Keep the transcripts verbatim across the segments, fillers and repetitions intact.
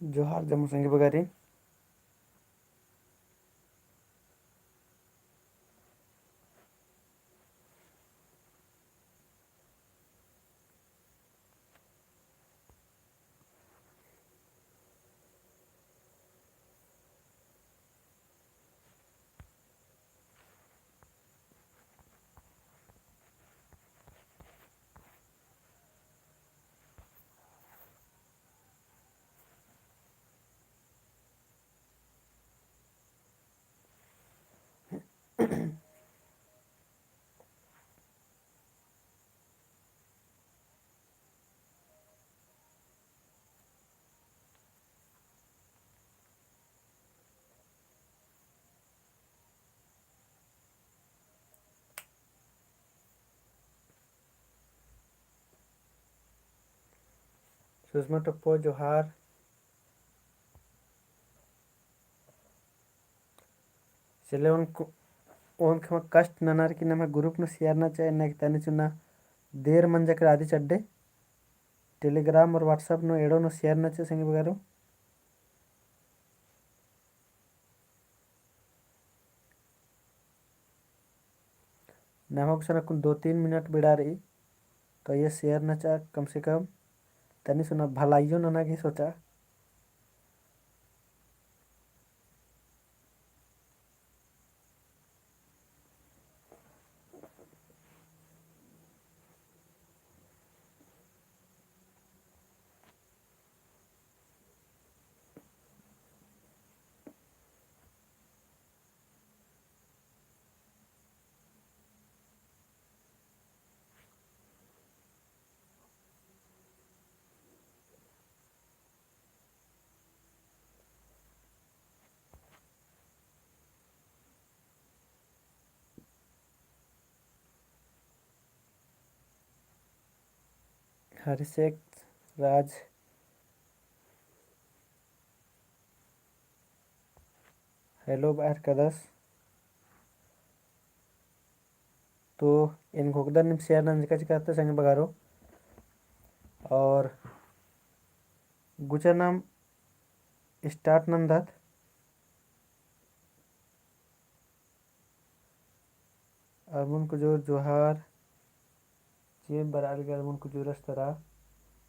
जोहार जम्मो संगी बगारिन। सुषमा टोप्पो जोहार। चले ओन को-, ओन खमा कष्ट ननर की नम्है group नू share नचा, इन्ना की तनी चुना देर मंजा केरा अदी चड्डे। Telegram और WhatsApp नू एड़ो नू share नचा संगी बगारो। नम्है गुसन अक्कुन दो तीन मिनट बेड़ा रई, तो ये share नचा कम से कम तनी सुना भलाइयो नना गे सोचा। हरिशेख राज, hello बअर कदस। तो एन घोखदन नीम share नंजका चिका ता संगी बगारो। और गुचा नाम start नंदत। अरमुन कुजूर जोहार। चेंप बरआ लगी अरमुन कुजूरस तरा।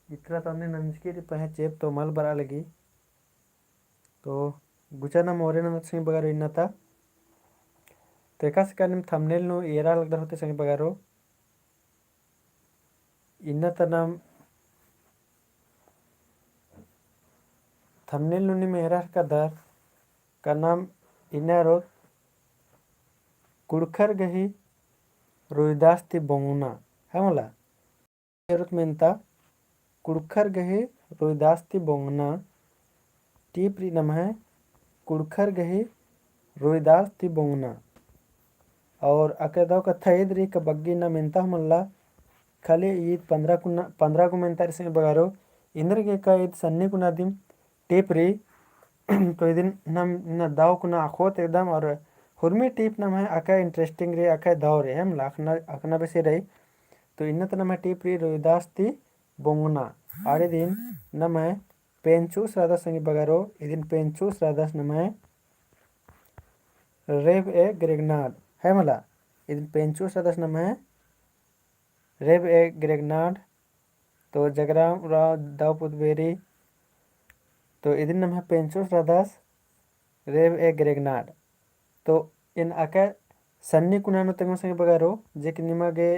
इतरा तन्ने नंजकी रई पहें चेंप तो मल बरआ लगी। तो गुचा नाम ओरे नंदत संगी बगारो इन्ना ता। तो एकासे का नीम thumbnail नू एरा लगदर होते संगी बगारो। इन्ना ता नाम thumbnail नू नीम एरा हरकदर का नाम इन्ना रओत कुँड़ुख़र गही रोहिदास ती बोंगना, है मला? एरोत मेन्ता कुँड़ुख़र गही रोहिदास ती बोंगना। टीप रई नम्है कुँड़ुख़र गही रोहिदास ती बोंगना। और अकय दव कत्था ईद रई का बग्गे इन्ना मेन्ता हूँ मल्ला, खाली ईद पन्द्रह कुना, पन्द्रह गो मेन्ता रई संगी बगारो। इन्द्र गे का ईद सन्नी कुना दिम टीप रई। तो इदिन नम इन्ना दव कुना अख़ोत एकदम, और हुरमी टीप नम्है अकय interesting रई, अकय दव रई, है मला? अख़ना, अख़ना बेसे रई। तो इन्ना ता नम्है टीप रई रोहिदास ती बोंगना। आर इदिन नम्है पेंचुस रअदस संगी बगारो, इदिन पेंचुस रअदस नम्है रेब ए ग्रेगनाड, है मला? इदिन पेंचुस रअदस नम्है रेब ए ग्रेगनाड। तो जगराम उराँव दव पुतबेरी। तो इदिन नम्है पेंचुस रअदस रेब ए ग्रेगनाड। तो एन अकय सन्नी कुना नू तेंगोन संगी बगारो, जे कि निमा गे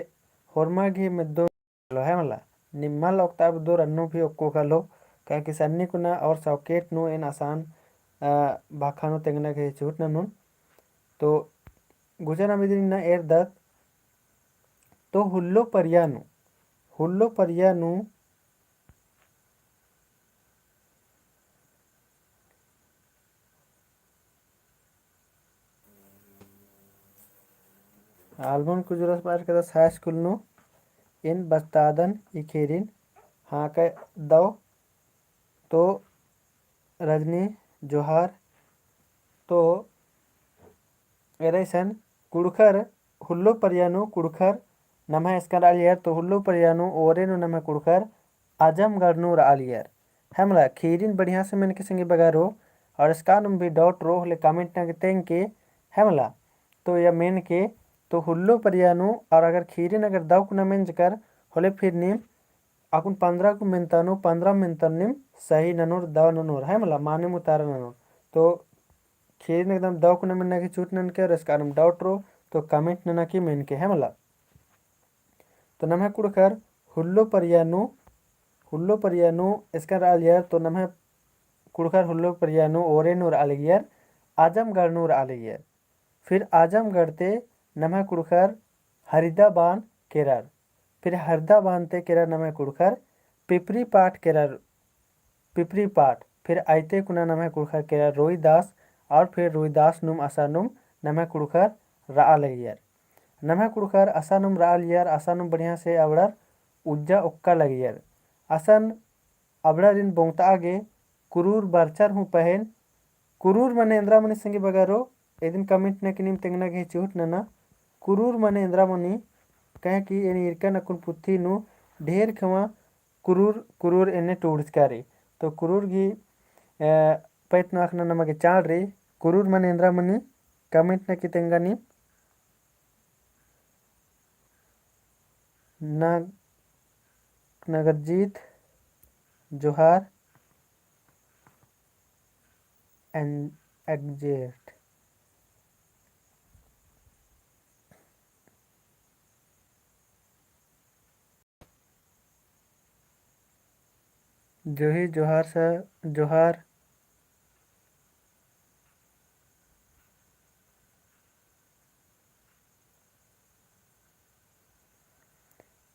होरमा गे मेद्दो लो, है मला? निम्मा ला ओक्ता अब दो रन्नू भी ओक्को कालो, काहे कि सन्नी कुना और सौकेट नू एन आसान, अ, भाखा नू तेंगना गे हिचुट ननोन। तो गुचा नाम इदिन इन्ना एरदत, तो हुल्लो परिया नू, हुल्लो परिया नू आलमन कुजूरस बअर कदस high school नू एन बस्तादन इखेरिन हाँका दव। तो रजनी जोहार। तो एरा इसन कुँड़ुख़र हुल्लो परिया नू कुँड़ुख़र नम्है एसकन रआलियर, तो हुल्लो परिया नू ओरे नू नम्है कुँड़ुख़र आजमगढ़ नू रआलियर। है मला, खीरिन बढ़िया से मेनके संगी बगारो, और इसका नुम भी doubt रओ होले comment नगे तेंगके, है मला। तो या मेनके, तो हुल्लो परिया नू, और अगर खीरिन अगर दव कुना मेंजकर होले फिर नीम अक्कुन पन्द्रह गो मेन्ता नू पन्द्रह मेन्ता नीम सही ननोर, दव ननोर, है मला, माने मुतारा ननोर। तो खीरिन एकदम दव कुना मेन्ना की चूट ननके, और इसका नुम doubt रओ, तो comment नना की मेनके, है मला। तो नम्है कुँड़ुख़र हुल्लो परिया नू, हुल्लो परिया नू एसकन रआ लगियर, तो नम्है कुँड़ुख़र हुल्लो परिया नू ओरे नू रआ लगियर, आजमगढ़ नू रआ लगियर। फिर आजमगढ़ ते नम्है कुँड़ुख़र हरिदाबान केरर। फिर हरिदाबान ते केरर नम्है कुँड़ुख़र पिपरी पाट केरर, पिपरी पाट। फिर आइते कुना नम्है कुँड़ुख़र केरर रोहिदास, और फिर रोहिदास नुम असानुम नम्है कुँड़ुख़र रआ लगियर। नम्है कुँड़ुख़र असानुम रआ लगियर, असानुम बढ़िया से अबड़र उज्जा ओक्का लगियर। असन अबड़ारिन बोंगतआ गे कुरूर बरचर हूँ पहें। कुरूर मने एन्द्रा मनी संगी बगारो, इदिन comment नना की नीम तेंगना गे चिहुट नना। कुरूर मने एन्द्रा मनी, कहे कि एन ईरकन अक्कुन पुथी नू ढेर खेवा कुरूर, कुरूर एन्ने टूड़चका रई। तो कुरूर गही, अ, पैत नू अख़ना नमा गे चाड़ रई, कुरूर मने एन्द्रा मनी comment नना की तेंगा नीम। नग-, नगरजीत जोहार and exact। जोही जोहार स-, जोहार।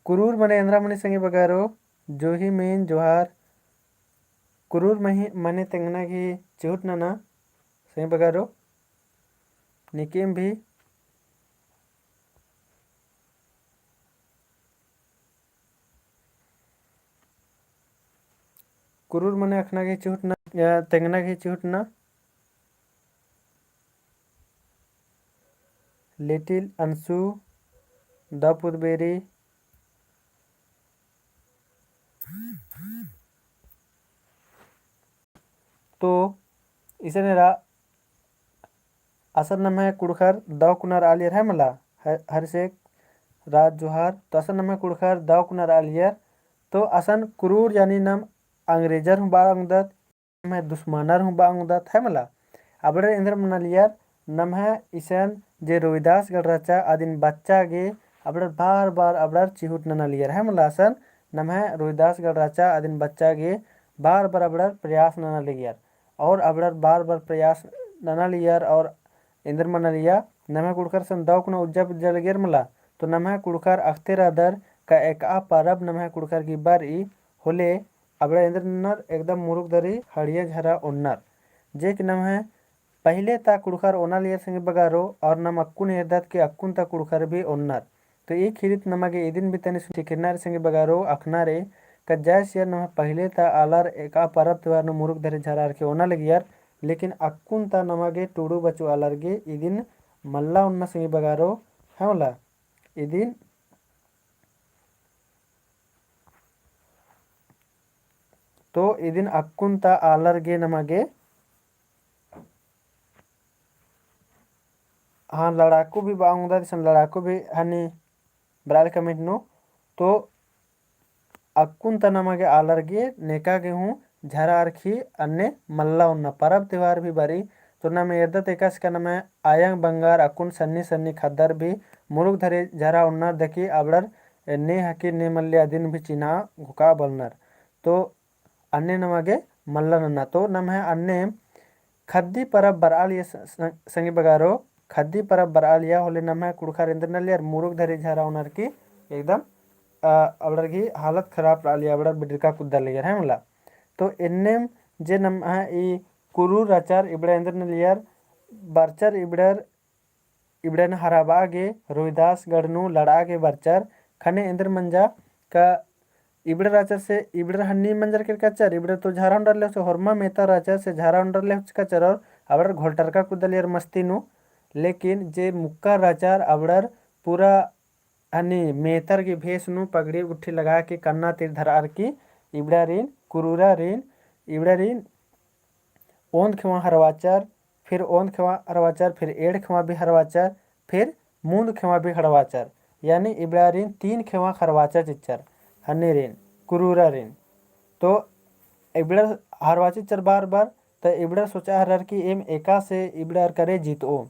कुरूर मने एन्द्रा मनी संगी बगारो, जोही मेन जोहार। कुरूर मही-, मने तेंगना गही चिहुट नना संगी बगारो। निकिम भी कुरूर मने अख़ना गही चिहुट नना, या तेंगना गही चिहुट नना। Little अंशु, द पुदबेरी। तो इसन एरा असन नम्है कुँड़ुख़र दव कुना रआ लगियर है मला, ह-, हरिसेक राज जोहार, तो असन नम्है कुँड़ुख़र दव कुना रआ लगियर, तो असन कुरूर यानी नम अंग्रेजर हूँ बआ ओंगदत, नम्है दुश्मनर हूँ बआ ओंगदत है मला। अबड़र एन्देर मना लगियर, नम्है इसन जे रोहिदास गढ़ रहचा अदिन बच्चा गे अबड़र बार बार अबड़र चिहुट नना लगियर है मला। असन नम्है रोहिदास गढ़ रहचा अदिन बच्चा गे बार बार अबड़र प्रयास नना लगियर। और अबड़र बार बार प्रयास नना लगियर और एन्देर मना लगिया, नम्है कुँड़ुख़र सन दव कुना उज्जा पुज्जा लगियर मला। तो नम्है कुँड़ुख़र अख़ते रअदर का एकआ परब नम्है कुँड़ुख़र गही बरई होले अबड़ा एन्देर नन्नर एकदम मुरुख धरी हड़िया झरा ओन्नर। जे कि नम्है पहिले ता कुँड़ुख़र ओना लगियर संगी बगारो और नम अक्कुन एरदत कि अक्कुन ता कुँड़ुख़र भी ओन्नर। तो ई खीरित नमा गे इदिन भी तनी सुन ठिकिरना रे संगी बगारो अख़ना रे का जैस या नम्है पहिले ता आलर एकआ परब त्योहार नू मुरुख धरी झरा अरखी ओना लगियर, लेकिन अक्कुन ता नमा गे टुड़ू बचु आलर गे इदिन मल्ला ओन्ना संगी बगारो है मला। इदिन तो इदिन अक्कुन ता आलर गे नमा गे, हाँ, लड़ाकू भी बआ ओंगदत, इसन लड़ाकू भी हनी बरआली comment नू। तो अक्कुन ता नमा गे आलर गे नेका गे हूँ झरा अरखी अन्ने मल्ला ओन्ना परब त्योहार भी बरई। तो नम एरदत एकासे का नम्है आयंग बंगर अक्कुन सन्नी सन्नी ख़द्दर भी मुरुख धरी झरा ओन्नर दकी अबड़र ने हकी ने मल्ले अदिन भी चिन्हा घोका बलनर। तो अन्ने नमा गे मल्ला नन्ना। तो नम्है अन्ने ख़द्दी परब बरआ लगिया स-, स-, संगी बगारो, ख़द्दी परब बरआ लगिया होले नम्है कुँड़ुख़र एन्देर नना लगियर मुरुख धरी झरा ओनर की एकदम, अ, अबड़र गही हालत खराब रआ लगिया, अबड़र बिडरका कुद्दा लगियर है मला। तो एन्नेम जे नम्है ई कुरूर रहचर इबड़ा एन्देर नना लगियर बरचर इबड़र इबड़न हराबआ गे रोहिदास गढ़ नू लड़आ गे बरचर। ख़ने एन्देर मंजा का इबड़र रहचर से इबड़र हन्नी मंजर केरका रहचर, इबड़र तो झरा ओन्डर लेहचर, होरमा मेतर रहचर से झरा ओन्डर लेहचका रहचर और अबड़र घोलटरका कुद्दा लगियर मस्ती नू। लेकिन जे मुक्कर रहचर अबड़र पूरा हन्नी मेतर गही भेस नू पगड़ी गुट्ठी लगा के कन्ना तीर धरअर की इबड़ारिन, कुरूरारिन, इबड़ारिन ओन्द खेवा हरवाचर, फिर ओन्द खेवा हरवाचर, फिर एंड़ खेवा भी हरवाचर, फिर मुन्द खेवा भी हरवाचर। यानी इबड़ारिन तीन खेवा हरवाचर चिच्चर, हन्नीरिन, कुरूरारिन। तो इबड़र हरवाचर चिच्चर बार बार, त इबड़र सोचा हरर कि एम एकासे इबड़र करे जितओ।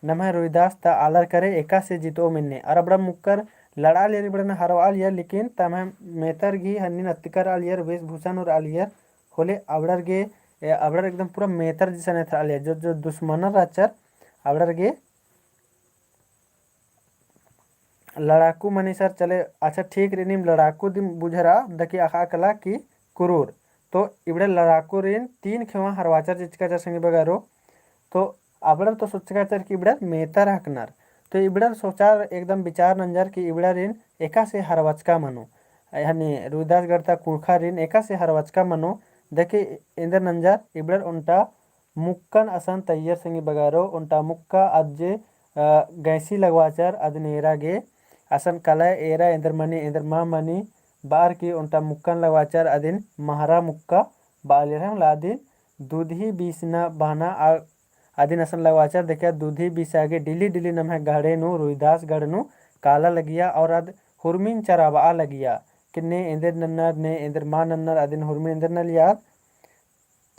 नम्है रोहिदास ता आलर करे एकासे जितओ मेन्ने। अर अबड़ा मुक्कर लड़ालियर इबड़न हरवालियर, लेकिन तम्है मेतर गही हन्नीन अत्तकर आलियर, वेशभूषा नू रआलियर, होले अबड़र गे, ए, अबड़र एकदम पूरा मेतर जैसन एथरआलियर। जो, जो दुश्मनर रहचर, अबड़र गे लड़ाकू मनी सर चले, अच्छा ठीक रई, नीम लड़ाकू दिम बुझरा, दकी अख़ा कला कि कुरूर। तो इबड़र लड़ाकूरिन तीन खेवा हरवाचर चिचका चर संगी बगारो। तो अबड़र तो सोचका चर कि इबड़र मेतर हकनर। तो इबड़र सोचार एकदम विचार नंजर कि इबड़ारिन एकासे हरवाचका मनो। यानी रोहिदासगढ़ ता कुँड़ुख़ारिन एकासे हरवाचका मनो। दकी एन्देर नंजर इबड़र ओन्टा मुक्कन असन तइयर संगी बगारो, ओन्टा मुक्का अद जे, अ, गैंसी लगवाचर अदिन एरा गे, असन कला एरा एन्देर मनी, एन्देर मा मनी, बअर की ओन्टा मुक्कन लगवाचर अदिन महरा मुक्का बआलियर हूँ मला अदिन दूधी बीसना बहना आ, अदिन असन लगवाचर देखिया दूधी बीसा गे डेली डेली नम्है गढ़े नू, रोहिदासगढ़ नू काला लगिया और अद हुरमिन चराबआ लगिया कि ने एन्देर नन्नर, ने एन्देर मा नन्नर, अदिन हुरमिन एन्देर नलिया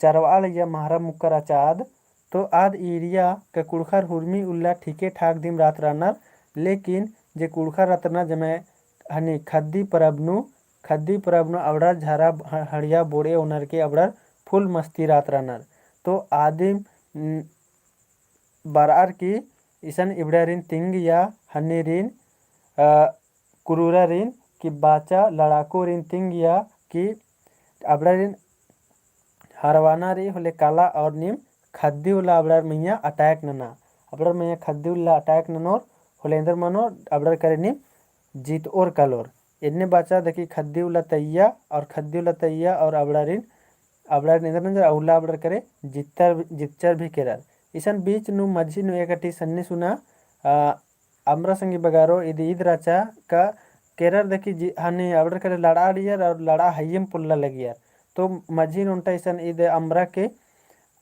चरवा लगिया महरा मुक्कर अचाद, तो आद area का कुँड़ुख़र हुरमी उल्ला ठीके ठाक दिम रात रअनर, लेकिन जे कुँड़ुख़र रअनर जमे हनी खद्दी परब नू, खद्दी परब नू अबड़र झरा ह-, हड़िया बोड़े ओनर के अबड़र full मस्ती रात रअनर। तो आदिम, उम, बरअर की इसन इबड़ारिन तिंगिया हन्नीरिन, अ, कुरूरारिन कि बाचा लड़ाकूरिन तिंगिया कि अबड़ारिन हरवाना रई होले काला और नीम खद्दी उल्ला अबड़र मइय्याँ attack नना। अबड़र मइय्याँ खद्दी उल्ला attack ननोर होले एन्देर मनोर अबड़र करे नीम जितओर कालोर। एन्ने बाचा दकी खद्दी उल्ला तइया और खद्दी उल्ला तइया और अबड़ारिन, अबड़ारिन एन्देर नंजर उल्ला अबड़र करे जित्तर, जितचर भी केरर। इसन बीच नू मझी नू एकटी सन्नी सुना, आ, अमरा संगी बगारो इदी ईद राचा का केरर दकी जी, हनी अबड़र करे लड़ालियर और लड़ा हइयम पोल्ला लगियर। तो मझी नू ओन्टा इसन ईद अमरा के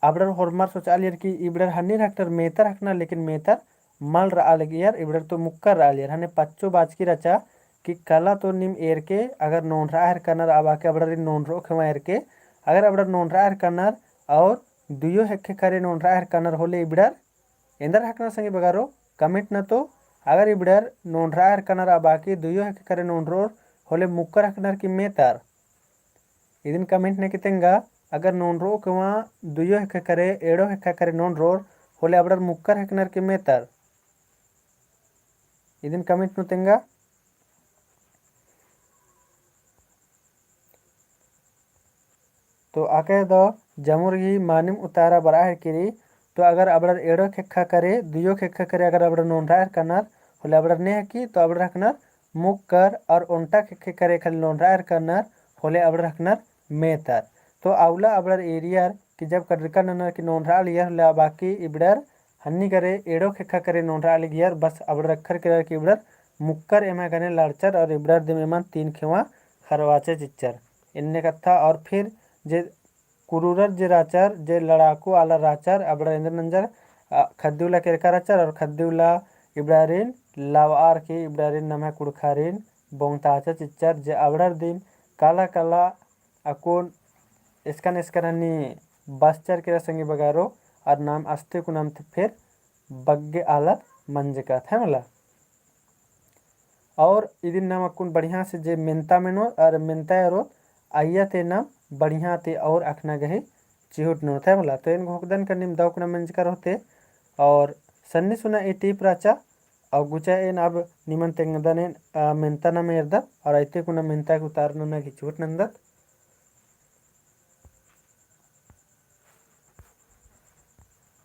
अबड़र होरमर सोचआलियर कि इबड़र हन्नी हकनर मेतर हकनर, लेकिन मेतर मल रआ लगियर, इबड़र तो मुक्कर रआलियर। हने पच्चो बाचकी रचा कि कला तो नीम एरके अगर नोन्हरआ हेरकनर अबा के अबड़र नोन्हरओ खेवा एरके, अगर अबड़र नोन्हरआ हेरकनर और दुयो हेक्खे करे नोन्हरआ हेरकनर होले इबड़र एन्देर हकनर संगी बगारो comment नतो। अगर इबड़र नोन्हरआ हेरकनर अबा की दुयो हेक्खे करे नोन्हरओर होले मुक्कर हकनर की मेतर। इदिन comment नना की तेंगा, अगर नोन्हरओ खेवा दुयो हेक्खे करे, एंड़ो हेक्खे करे नोन्हरओर होले अबड़र मुक्कर हकनर की मेतर। इदिन comment नू तेंगा। तो अकय दव जमुर गही मानिम उतारा बरआ हेरकी रई, तो अगर अबड़र एंड़ो खेक्खा करे, दुयो खेक्खा करे अगर अबड़र नोन्हरआ हेरकनर, होले अबड़र ने हकी, तो अबड़र हकनर मुक्कर, और ओन्टा खेक्खे करे खाली नोन्हरआ हेरकनर, होले अबड़र हकनर मेतर। तो अउला अबड़र एरियर कि जब कड़रका ननर कि नोन्हरआ लियर, होले अबा की इबड़र हन्नी करे एंड़ो खेक्खा करे नोन्हरआ लगियर, बस अबड़र अख़र केरर कि इबड़र मुक्कर एम्है गने लड़चर और इबड़र दिम एमन तीन खेवा खरवाचे चिच्चर। एन्ने कत्था और फिर जे कुरुरर जे राचर, जे लड़ाकू आलर राचर, अबड़र एन्देर नंजर, अ, खद्दी उल्ला केरका राचर और खद्दी उल्ला इबड़ारिन लावार की इबड़ारिन नम्है कुँड़ुख़ारिन बोंगताचा चिच्चर, जे अबड़र दिम काला काला अक्कुन एसकन एसकन हनी बसचर केरा संगी बगारो, और नाम अस्ते कुनाम ती फेर बग्गे आलर मंजकत है मला। और इदिन नाम अक्कुन बढ़िया से जे मेन्ता मेनोत और मेन्ता एरोत, अइय्या ती नाम बढ़िया ती और अख़ना गही चिहुट ननोत है मला। तो एन घोखदन का नीम दव कुना मंजकर होते और सन्नी सुना ई टीप राचा। और गुचा एन अब निमन तेंगदन एन, आ, मेन्ता नाम एरदत और अइते कुना मेन्ता के उतार नना गही चिहुट नन्दत।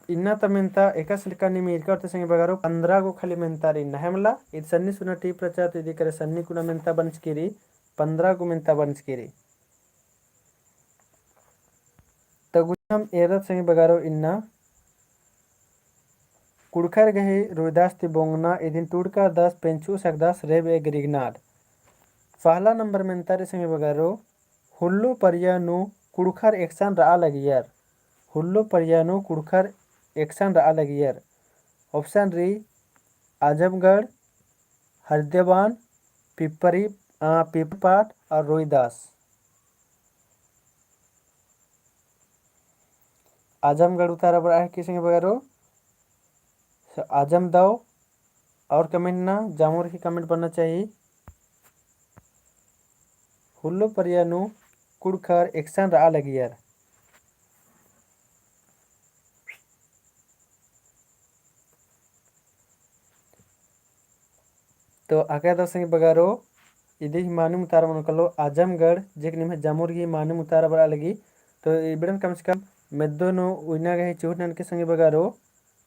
इन्ना ता मेन्ता एकासे लेखा नीम ईरका होते संगी बगारो, पन्द्रह गो खाली मेन्ता रई इन्ना है मला। इद सन्नी सुना टीप राचा तो इदी करे सन्नी कुना मेन्ता बरचकी रई, पन्द्रह गो मेन्ता बरचकी रई। तो गुचा नाम एरदत संगी बगारो इन्ना। कुँड़ुख़र गही रोहिदास ती बोंगना, इदिन टूड़का दस पेंचू सकदस रेब ए गिरिगनाड। पहला नंबर मेन्ता रई संगी बगारो, हुल्लो परिया नू कुँड़ुख़र एकसन रआ लगियर? हुल्लो परिया नू कुँड़ुख़र एकसन रआ लगियर? Option रई आजमगढ़, हरिदाबाद, पिपरी, अ, पिपरीपाट और रोहिदास। आजमगढ़ उतारा बरआ हेके संगी बगरो, आजम दव और comment ना, जामुर ही comment बनना चाहिए। हुल्लो परिया नू कुँड़ुख़र एकसन रआ लगियर। तो अकय दव संगी बगरो, इदी ही मानिम उतारा मनो कालो आजमगढ़, जेक निम्है जामुर ही मानिम उतारा बरआ लगी। तो इबड़न कम से कम मेद्दो नू उइना गही चुहट ननके संगी बगरो,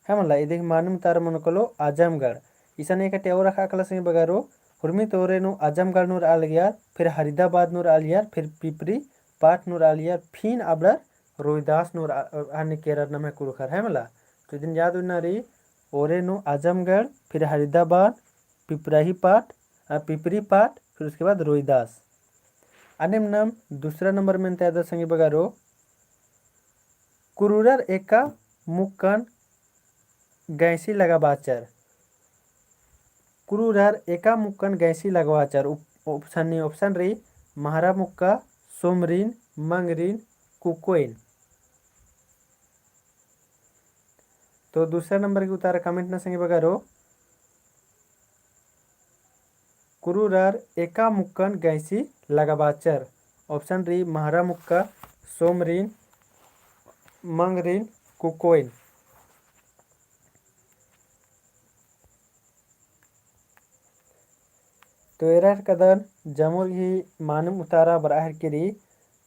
है मला, इदी ही मानिम उतारा मनो कालो आजमगढ़। इसन एकटे और अख़आ काला संगी बगरो, हुरमी ती ओरे नू आजमगढ़ नू रआ लगियर, फिर हरिदाबाद नू रआ लगियर, फिर पिपरीपाट नू रआ लगियर, फिन अबड़र रोहिदास नू रआ, अन्ने केरर नम्है कुँड़ुख़र, है मला। तो इदिन याद उइना रई, ओरे नू आजमगढ़, फिर हरिदाबाद, पिपराहीपाट, अ, पिपरीपाट, फिर उसके बाद रोहिदास। अन्नेम नाम दूसरा नंबर मेन्ता एरदत संगी बगरो, कुरुरर एका मुक्कन गैंसी लगाबाचर। कुरुरर एका मुक्कन गैंसी लगाबाचर। उप-, option नी, option रई, महरा मुक्का, सोमरिन, मंगरिन, कुकोइन। तो दूसरा नंबर की उतारा comment ना संगी बगरो, कुरुरर एका मुक्कन गैंसी लगाबाचर। Option रई महरा मुक्का, सोमरिन, मंगरिन, कुकोइन। तो एरा हेरकदन जामुर ही मानिम उतारा बरआ हेरकी रई।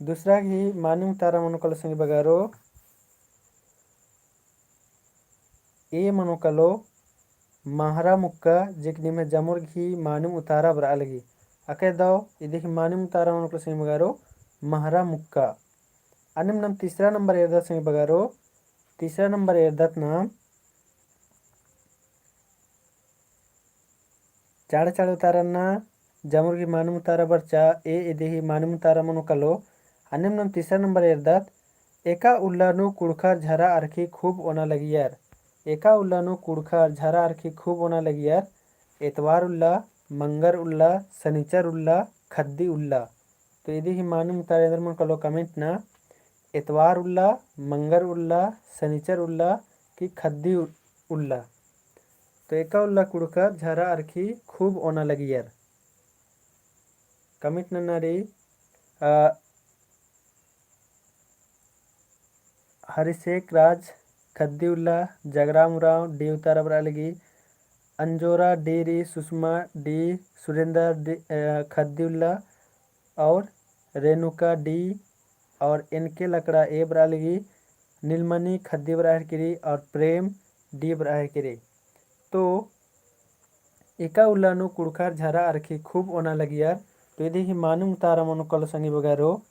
दूसरा ही मानिम उतारा मनो कालो संगी बगरो, ए मनो कालो महरा मुक्का, जेक निम्है जामुर ही मानिम उतारा बरआ लगी। अकय दव इदी ही मानिम उतारा मनो कालो संगी बगरो, महरा मुक्का। अन्नेम नाम तीसरा नंबर एरदत संगी बगरो, तीसरा नंबर एरदत नाम चाड़ चाड़ उतारा ना, जामुर ही मानिम उतारा बरचा, ए इदी ही मानिम उतारा मनो कालो। अन्नेम नाम तीसरा नंबर एरदत, एका उल्ला नू कुँड़ुख़र झरा अरखी खूब ओना लगियर। एका उल्ला नू कुँड़ुख़र झरा अरखी खूब ओना लगियर। एतवार उल्ला, मंगर उल्ला, सनिचर उल्ला, खद्दी उल्ला। तो इदी ही मानिम उतारा एन्देर मनो कालो comment ना, एतवार उल्ला, मंगर उल्ला, सनिचर उल्ला कि खद्दी उ-, उल्ला। तो एका उल्ला कुँड़ुख़र झरा अरखी खूब ओना लगियर। Comment नन्ना रई, अ, हरिशेख राज, खद्दी उल्ला, जगराम उराँव, D उतारा बरआ लगी, अंजोरा D रई, सुषमा D, सुरेंद्र D, अ, खद्दी उल्ला, और रेणुका D, और एन के लकड़ा A बरआ लगी, नीलमणि खद्दी बरआ हेरकी रई, और प्रेम D बरआ हेरकी रई। तो एका उल्ला नू कुँड़ुख़र झरा अरखी खूब ओना लगियर। तो इदी ही मानिम उतारा मनो कालो संगी बगरो,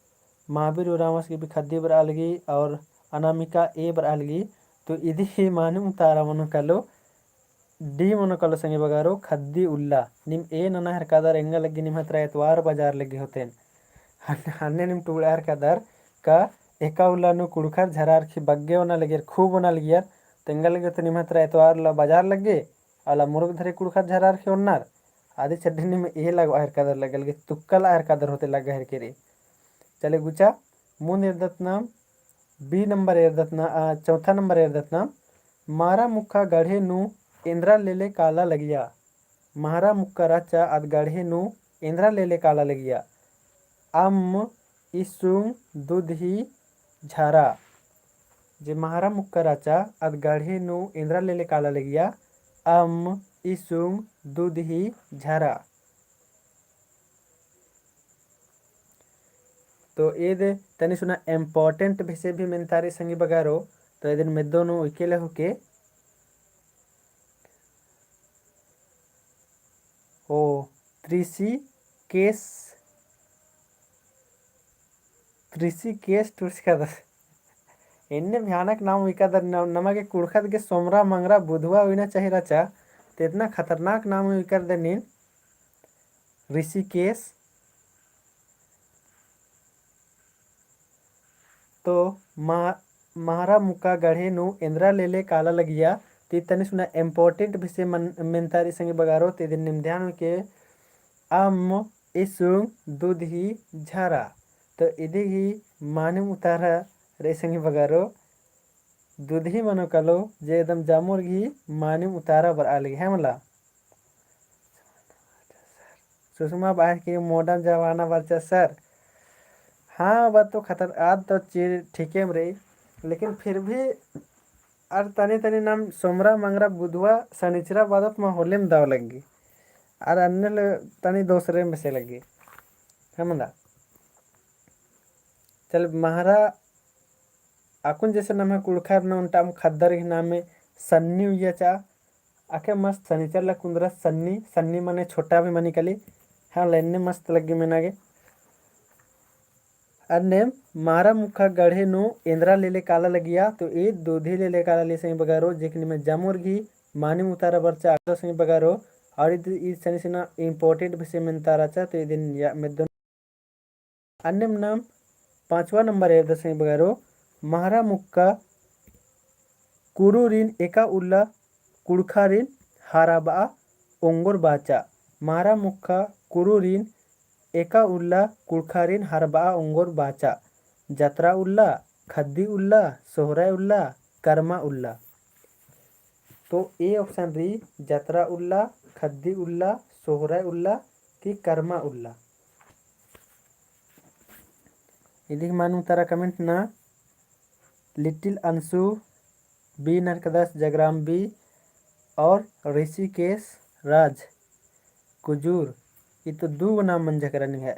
महावीर उराँवस गही भी खद्दी बरआ लगी और अनामिका A बरआ लगी। तो इदी ही मानिम उतारा मनो कालो D मनो कालो संगी बगरो, खद्दी उल्ला। नीम A नना हेरकादर एंगा लग्गी निम्है तरा एतवार बजार लग्गी होतेन। हन-, हन्ने नीम टुगड़ा हेरकादर का एका उल्ला नू कुँड़ुख़र झरा अरखी बग्गे ओना लगियर, खूब ओना लगियर। तो एंगा लग्गी होतेन निम्है तरा एतवार उल्ला बजार लग्गे, अला मुरुख धरे कुँड़ुख़र झरा अरखी ओन्नर। आदी चड्डी नीम A लगवा हेरकादर लग्गा लगी, तुक्का लगा हेरकादर होते लग्गा हेरकी रई। चले गुचा, मुन्द एरदत नाम, B नंबर एरदत ना, आ, चौथा नंबर एरदत नाम, महरा मुक्का गढ़े नू एन्द्रा लेले काला लगिया। महरा मुक्का रहचा आद गढ़े नू एन्द्रा लेले काला लगिया। अम्म, इसुंग, दुधही, झरा। जे महरा मुक्का रहचा आद गढ़े नू एन्द्रा लेले काला लगिया। अम्म, इसुंग, दुधही, झरा। तो एदे तनी सुना important भेसे भी मेन्तारी संगी बगारो, तो एदे मेद्दो नू उइके लेहोके। ओ, त्रिसी केस, त्रिसी केस टुरस कादर। एन्ने भयानक नाम उइकादर न-, नमा गे कुँड़ुख़त गे सोमरा मंगरा बुधवा उइना चाही रहचा, तो एतना खतरनाक नाम उइकादर नीन। ऋषिकेश, तो मा-, महरा मुक्का गढ़े नू एन्दरा लेले काला लगिया, ती तनी सुना important विषय मन-, मेन्ता रई संगी बगारो, ती इदिन निम ध्यान के अम्म, इसुंग, दुधही, झरा। तो इदी गही मानिम उतारा रई संगी बगारो, दुधही मनो कालो जे एकदम जामुर गही मानिम उतारा बरआ लगी, है मला। सुषमा बअर की modern जमाना बरचा sir। हाँ, बात तो खतर, आद तो चीज ठीके में रई, लेकिन फिर भी अर तनी तनी नाम सोमरा, मंगरा, बुधवा, सनिचरा बअदत मा होले में दव लग्गी। अर अन्ने ले तनी दोसरे में से लग्गी। है मला। चल, महरा अक्कुन जैसे नम्है कुँड़ुख़र नू ओन्टा अम्म ख़द्दर गही नामे सन्नी उइया चा, अके मस्त सनिचर ला कुन्दरा सन्नी, सन्नी मने छोटा भी मनी कली। हाँ, एन्ने मस्त लग्गी मेना गे। अन्नेम महरा मुक्का गढ़े नू एन्दरा लेले काला लगिया, तो ईद दुधही लेले काला लगिया संगी बगारो, जेकनी में जामुर गही मानिम उतारा बरचा आगो संगी बगारो, और ईद, ईद सनी सना important विषय मेन्ता रहचा, तो इदिन या मेद्दोन। अन्नेम नाम पाँचवा नंबर एरदत संगी बगारो, महरा मुक्का कुरुरिन एका उल्ला कुँड़ुख़ारिन हरबआ ओंगोर बाचा। महरा मुक्का कुरुरिन एका उल्ला कुँड़ुख़ारिन हरबआ ओंगोर बाचा। जतरा उल्ला, ख़द्दी उल्ला, सोहराय उल्ला, करमा उल्ला। तो A option रई जतरा उल्ला, ख़द्दी उल्ला, सोहराय उल्ला कि करमा उल्ला। इदिक मानिम उतारा comment नना। Little अंशु B ननरकदस, जगराम B और ऋषिकेश राज कुजूर, ई तो दू गो नाम मंजकर निम्है।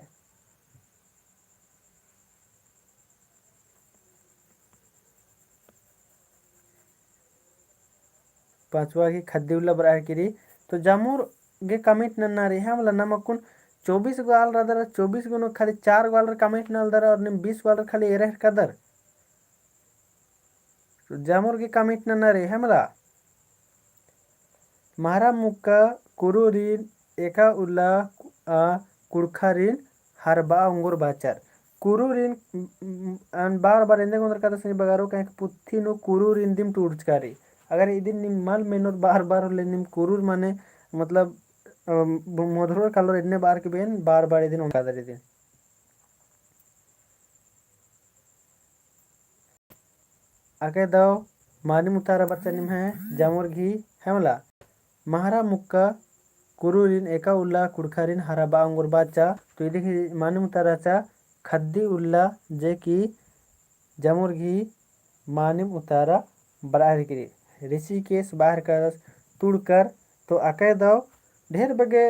पाँचवा गही ख़द्दी उल्ला बरआ हेलरकी रई। तो जामुर गे comment नन्ना रई, है मला। नाम अक्कुन चौबीस गो आलर रअदर, चौबीस गो नू खाली चार गो आलर comment नलदर और नीम बीस गो आलर खाली एरा हेलरकदर। तो जामुर गे comment नन्ना रई, है मला। महरा मुक्का कुरुरिन एका उल्ला आ कुँड़ुख़ारिन हरबआ ओंगोर बाचर। कुरुरिन, उम, उम, अन बार बार एन्देर ओन्दरकदस संगी बगारो, काहे कि पुथी नू कुरुरिन दिम टूड़चका रई। अगर इदिन नीम मल मेनोर बार बार होले नीम कुरुर मने, मतलब, अम, मोधरोर कालोर एन्ने बार की बेन बार बार इदिन ओन्दरकदर इदिन। अकय दव मानिम उतारा बरचा निम्है जामुर गही, है मला। महरा मुक्का कुरुरिन एका उल्ला कुँड़ुख़ारिन हरबआ ओंगोर बाचा। तो इदी गही मानिम उतारा रहचा ख़द्दी उल्ला, जे कि जामुर गही मानिम उतारा बरआ हेलरकी रई। ऋषिकेश बअर हेलरकदस तुड़कर। तो अकय दव ढेर बग्गे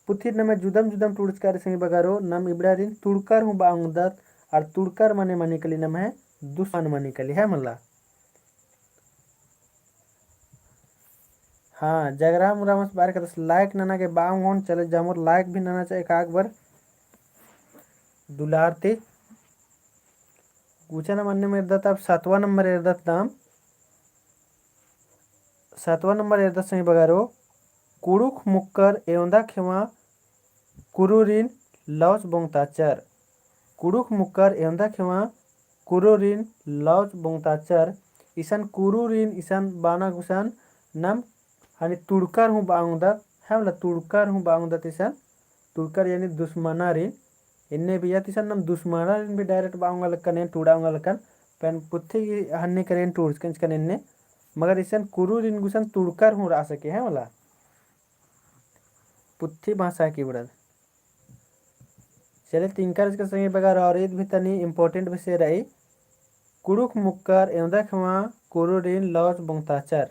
पुथिर नम्है जुदम जुदम टूड़चका रई संगी बगारो, नाम इबड़ारिन तुड़कर हूँ बआ ओंगदत, और तुड़कर मने मनी कली नम्है दुश्मन मनी कली, है मला। हाँ, जगराम उराँवस बअर हेलरकदस like नना गे बआ ओंगोन, चले जामुर like भी नना चाही एकाक बार दुलार ती। गुचा नाम अन्नेम एरदत, अब सातवाँ नंबर एरदत नाम। सातवाँ नंबर एरदत संगी बगारो, कुँड़ुख़ मुक्कर एवंदा खेवा कुरुरिन लौच बोंगताचर। कुँड़ुख़ मुक्कर एवंदा खेवा कुरुरिन लौच बोंगताचर। इसन कुरुरिन इसन बाना गुसन नाम हनी तुड़कर हूँ बआ ओंगदत, है मला, तुड़कर हूँ बआ ओंगदत इसन। तुड़कर यानी दुश्मनारिन। एन्ने भी या तो इसन नाम दुश्मनारिन भी direct बआ ओंगा लक्कन, एन टूड़ा ओंगा लक्कन, पहें पुथी हन्ने करे एन टूड़चकन चिकन एन्ने। मगर इसन कुरुरिन गुसन तुड़कर हूँ रआ सके, है मला। पुथी भाषा की बड़द। चले तिंकर इसके संगी बगारो और ईद भी तनी important विषय रई। कुँड़ुख़ मुक्कर एवंदा खेवा कुरुरिन लौच बोंगताचर।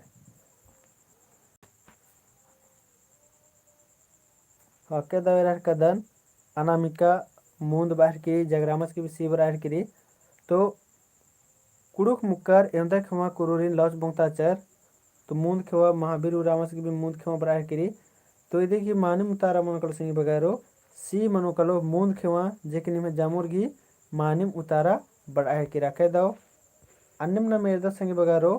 अकय दव एरा हेलरकदन अनामिका मुन्द बअर हेलरकी, जगरामस की भी सी बरआ हेलरकी रई। तो कुँड़ुख़ मुक्कर एवंदा खेवा कुरुरिन लौच बोंगताचर। तो मुन्द खेवा महावीर उराँवस की भी मुन्द खेवा बरआ हेलरकी रई। तो इदी गही मानिम उतारा मनो कालो संगी बगारो, सी मनो कालो मुन्द खेवा, जे कि निम्है जामुर गही मानिम उतारा बरआ हेलरकी रई। अकय दव अन्नेम नाम एरदत संगी बगारो,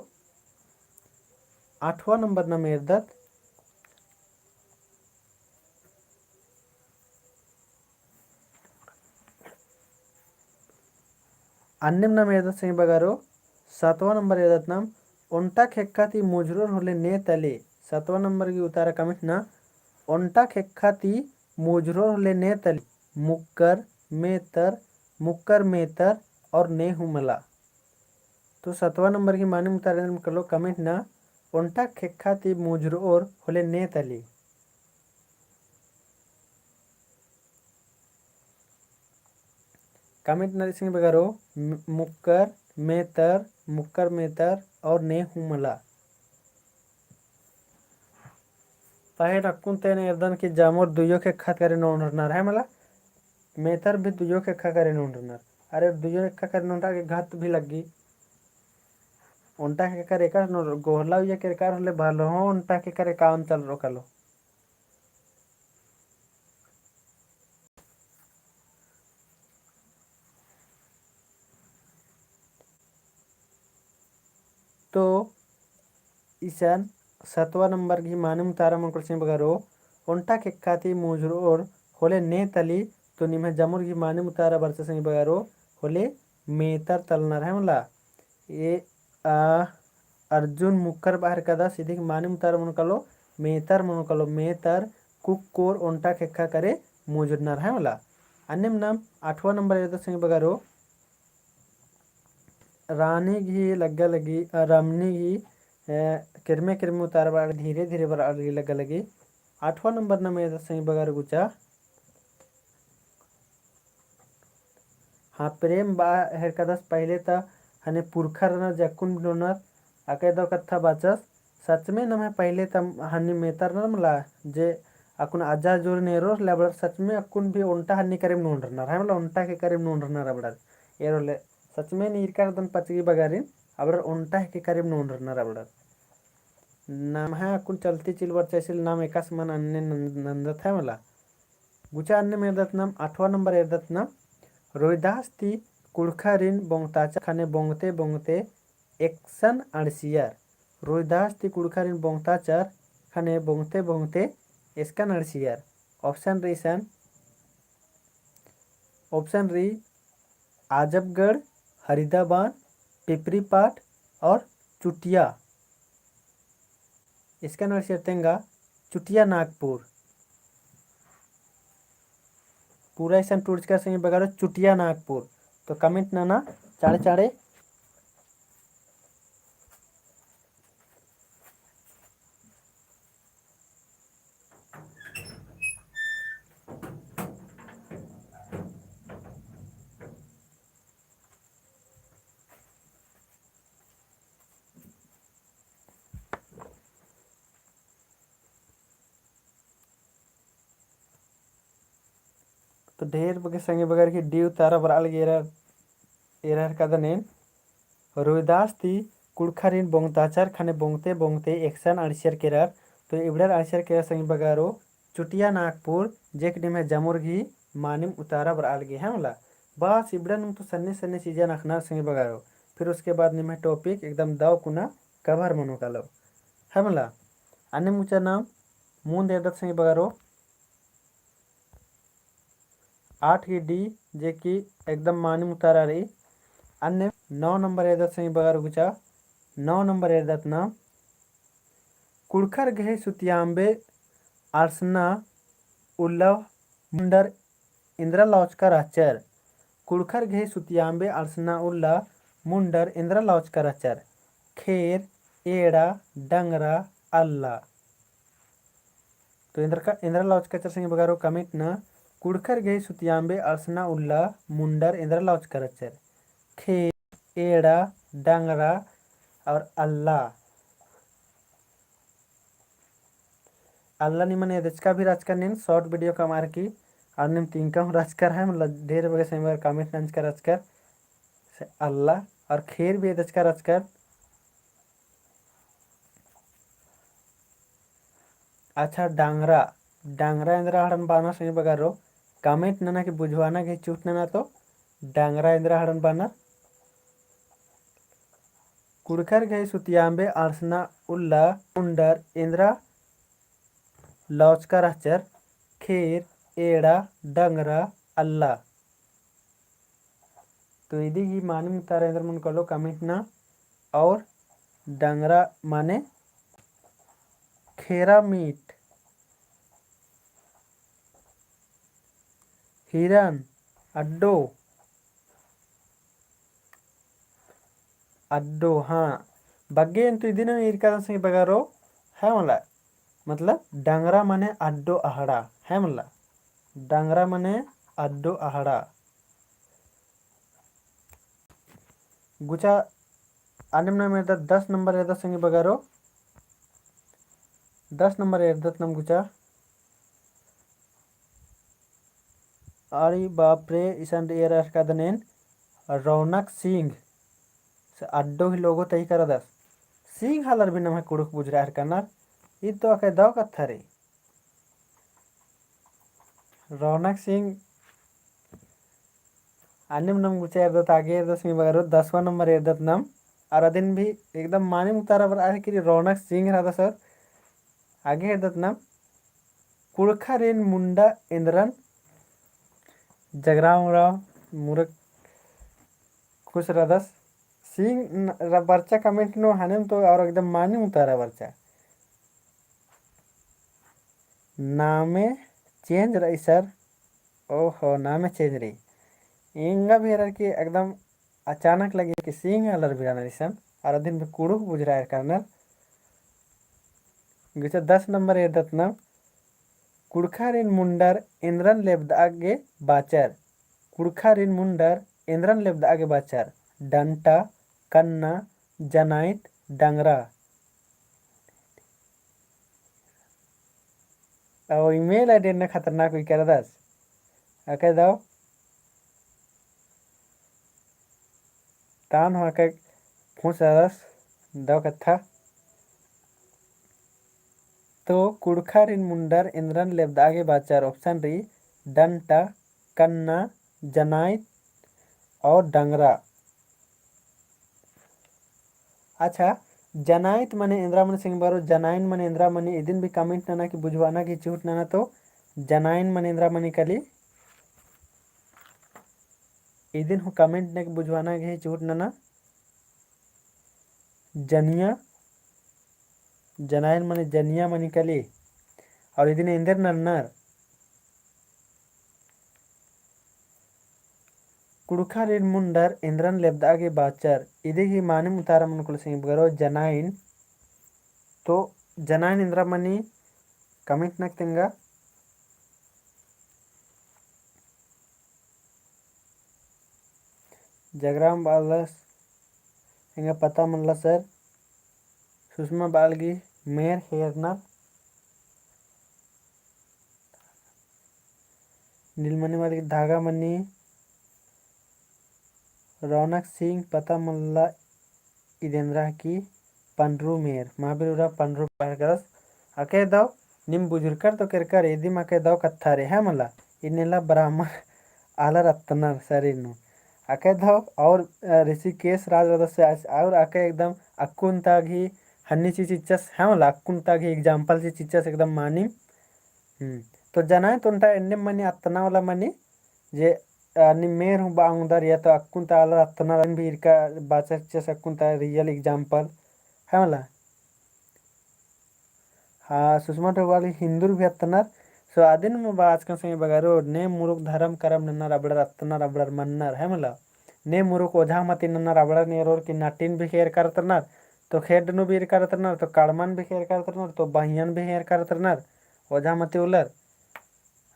आठवाँ नंबर नाम एरदत। अन्नेम नाम एरदत संगी बगरो, सातवाँ नंबर एरदत नाम, ओन्टा खेक्खा ती मुझरोर होले ने तली। सातवाँ नंबर गही उतारा comment नना, ओन्टा खेक्खा ती मुझरोर होले ने तली, मुक्कर, मेतर, मुक्कर मेतर और ने हूँ मला। तो सातवाँ नंबर गही मानिम उतारा एन्देर मनो कालो comment नना, ओन्टा खेक्खा ती मुझरोर होले ने तली। Comment नना रई संगी बगरो, मु-, मुक्कर, मेतर, मुक्कर मेतर और ने हूँ मला। पहें अक्कुन ती एन एरदन कि जामुर दुयो खेक्खा करे नू ओन्टरनर है मला, मेतर भी दुयो खेक्खा करे नू ओन्टरनर। अरे दुयो खेक्खा करे नू ओन्टा गे घत भी लग्गी। ओन्टा खेक्खा करे एका नू गोहला उइया केरकर होले भलो हो, ओन्टा खेक्खा करे काम चलरो कालो। तो इसन सतवा नंबर गही मानिम उतारा मनो कालो संगी बगरो, ओन्टा खेक्खा ती मुझरोर होले ने तली, तो निम्है जमुर गही मानिम उतारा बरचा संगी बगरो, होले मेतर तलनर है मला। ए, आ, अर्जुन मुक्कर बअर कादस, इदिक मानिम उतारा मनो कालो, मेतर मनो कालो, मेतर कुक्कोर ओन्टा खेक्खा करे मुझरनर है मला। अन्नेम नाम आठवाँ नंबर एरदत संगी बगरो, रानी गही लग्गा लगी, अ, रमनी गही, अ, केरमे केरमे उतारा बरआ लगी, धीरे धीरे बरआ लगी, लग्गा लगी। आठवाँ नंबर नाम एरदत संगी बगरो गुचा। हाँ, प्रेम बअर कादस पहिले ता हने पुरखर रअनर जे अक्कुन भी नू ओनर, अकय दव कत्था बाचस, सच में नम्है पहिले ता हनी मेतर रअनर मला, जे अक्कुन अजा जोर नेरो ले अबड़र सच में अक्कुन भी ओन्टा हनी करेम नू ओन्टरनर, है मला ओन्टा के करेम नू ओन्टरनर अबड़र। एरो ले सच में नीर कर दन पचगी बगारिन, अबड़र ओन्टा के करेम नू ओन्टरनर अबड़र। नम्है अक्कुन चलती चिलबर चैसिल नाम एकासे मन अन्ने नन-, नन्दत है मला। गुचा अन्नेम एरदत नाम, आठवाँ नंबर एरदत नाम, रोहिदास ती कुँड़ुख़रिन बोंगताचर ख़ने बोंगते बोंगते एकसन अंड़सियर। रोहिदास ती कुँड़ुख़रिन बोंगताचर ख़ने बोंगते बोंगते एकसन अंड़सियर। Option रई इसन, option रई आजमगढ़, हरिदाबाद, पिपरीपाट और चुटिया। एकसन अंड़सियर तेंगा चुटिया नागपुर। पूरा एकसन टूड़चकर संगी बगरो चुटिया नागपुर। तो comment नना चाड़े चाड़े। तो ढेर बग्गे संगी बगर की D उतारा बरआ लगी एरा, एरा हर कादन एन। रोहिदास ती कुँड़ुख़रिन बोंगताचर ख़ने बोंगते बोंगते एकसन अंड़सियर केरर। तो इबड़र अंड़सियर केरर संगी बगरो चुटिया नागपुर, जेक निम्है जमुर गही मानिम उतारा बरआ लगी है मला। बस इबड़न तो सन्नी सन्नी चीजन अख़नर संगी बगरो। फिर उसके बाद निम्है topic एकदम दव कुना cover मनो कालो है मला। अन्नेम गुचा नाम मुन्द एरदत संगी बगरो आठ गही D, जे कि एकदम मानिम उतारा रई। अन्नेम नौ नंबर एरदत संगी बगरो गुचा, नौ नंबर एरदत नाम कुँड़ुख़र गही सुतियाम्बे आलसना उल्ला मुंडर एन्दरा लौचका रहचर। कुँड़ुख़र गही सुतियाम्बे आलसना उल्ला मुंडर एन्दरा लौचका रहचर। खेर, एड़ा, डंगरा, अल्ला। तो एन्दरा का, एन्दरा लौचका रहचर संगी बगरो comment नना, कुँड़ुख़र गही सुतियाम्बे आलसना उल्ला मुंडर एन्दरा लौचका रहचर। खेर, एड़ा, डंगरा और अल्ला। अल्ला निमन एदचका भी रहचकर नीन short video कमअर की, और नीम तिंका हूँ रहचकर है, मतलब ढेर बग्गे संगी बगर comment नंजकर रहचकर। से अल्ला और खेर भी एदचका रहचकर। अच्छा, डांगरा, डांगरा एन्दरा हड़न बानर संगी बगरो, comment नना कि बुझवाना गही चूट नना तो, डांगरा एन्दरा हड़न बानर। कुँड़ुख़र गही सुतियाम्बे आलसना उल्ला मुंडर एन्दरा लौचका रहचर, खेर, एड़ा, डंगरा, अल्ला। तो इदी गही मानिम उतारा एन्देर मनो कालो comment नना। और डंगरा माने खेरा मीट, हिरन, अड्डो, अड्डो, हाँ। बग्गे एन तो इदिन ईरकादन संगी बगरो, है मला। मतलब, डंगरा मने अड्डो अहड़ा, है मला। डंगरा मने अड्डो अहड़ा। गुचा अन्नेम नाम एरदत दस नंबर एरदत संगी बगरो। दस नंबर एरदत नाम गुचा। अरे बाप रे, इसन एरकादन एन रौनक सिंह। से अड्डो ही logo तय करदस। सिंह आलर भी नम्है कुँड़ुख़ बुझुरआ एरकनर। ईद तो अकय दव कत्था रे। रौनक सिंह अन्नेम नाम गुचा एरदत, आगे एरदत संगी बगरो, दसवाँ नंबर एरदत नाम। और अदिन भी एकदम मानिम उतारा बरआ है कि रौनक सिंह रअदस और आगे एरदत नाम। कुँड़ुख़ारिन मुंडर एन्दरन, जगराम उराँव मुरुख खुश रअदस। सिंह न-, र-, बरचा comment नू हनेम तो और एकदम मानिम उतारा बरचा। नामे change रई sir। ओहो, नामे change रई। एंगा भी एरर की एकदम अचानक लगे कि सिंह आलर भी रअनर इसन, और अदिन भी कुँड़ुख़ बुझुरआ एरकनर। गुचा दस नंबर एरदत नाम, कुँड़ुख़ारिन मुंडर एन्दरन लेबदआ गे बाचर। कुँड़ुख़ारिन मुंडर एन्दरन लेबदआ गे बाचर। डंटा, कन्ना, जनाइत, डंगरा। और email ID एन्ने खतरनाक उइकर रअदस। अकय दव तान हूँ अकय फूँस रअदस दव कत्था। तो कुँड़ुख़ारिन मुंडर एन्दरन लेबदआ गे बाचर, option रई डंटा, कन्ना, जनाइत और डंगरा। अच्छा, जनाइत मने एन्दरा मनी संगी बगरो, जनाइन मने एन्दरा मनी, इदिन भी comment नना कि बुझुआना गही चिहुट नना। तो जनाइन मने एन्दरा मनी कली, इदिन हूँ comment नना कि बुझुआना गही चिहुट नना। जनिया, जनाइन मने जनिया मनी कली। और इदिन एन्देर नन्नर। कुँड़ुख़ारिन मुंडर एन्दरन लेबदआ गे बाचर। इदी गही मानिम उतारा मनो कालो संगी बगरो जनाइन। तो जनाइन एन्दरा मनी comment नना कि तेंगा। जगराम बआलस, एंगा पता मल्ला sir। सुषमा बआलगी मेर हेरनर। नीलमणि बआलगी धागा मनी। रौनक सिंह पता मल्ला इद एन्दरा की पंडरू मेर, महावीर उराँव पंडरू पहर करस। अकय दव नीम बुझुरकर तो केरकर, इदिम अकय दव कत्था रे, है मला, इन्नेला ब्राह्मण आलर अत्तनर शरीर नू। अकय दव और, अ, ऋषिकेश राज रअदस से आस-, और अकय एकदम अक्कुन ता गही हन्नी चीज चिच्चस, है मला, अक्कुन ता गही example चीज चिच्चस एकदम मानिम। हम्म, तो जनाइन तो ओन्टा एन्ने मनी अत्तना वाला मनी, जे, अ, नीम मेर हूँ बआ ओंगदर या तो अक्कुन ता आलर अत्तनर, अदिन भी ईरका बाचर चिच्चस अक्कुन ता real example, है मला। हाँ, सुषमा डोभाल हिन्दुर भी अत्तनर। So अदिन मल बाचकन संगी बगरो, ने मुरुख धरम करम नन्नर अबड़र अत्तनर अबड़र मन्नर, है मला। ने मुरुख ओझा मती नन्नर अबड़र नेरोर की नटिन भी खेर करतरनर, तो खेड्ड नू भी ईरका रतरनर, तो कड़मन भी खेर करतरनर, तो बहियन भी खेर करतरनर, ओझा मती उलर।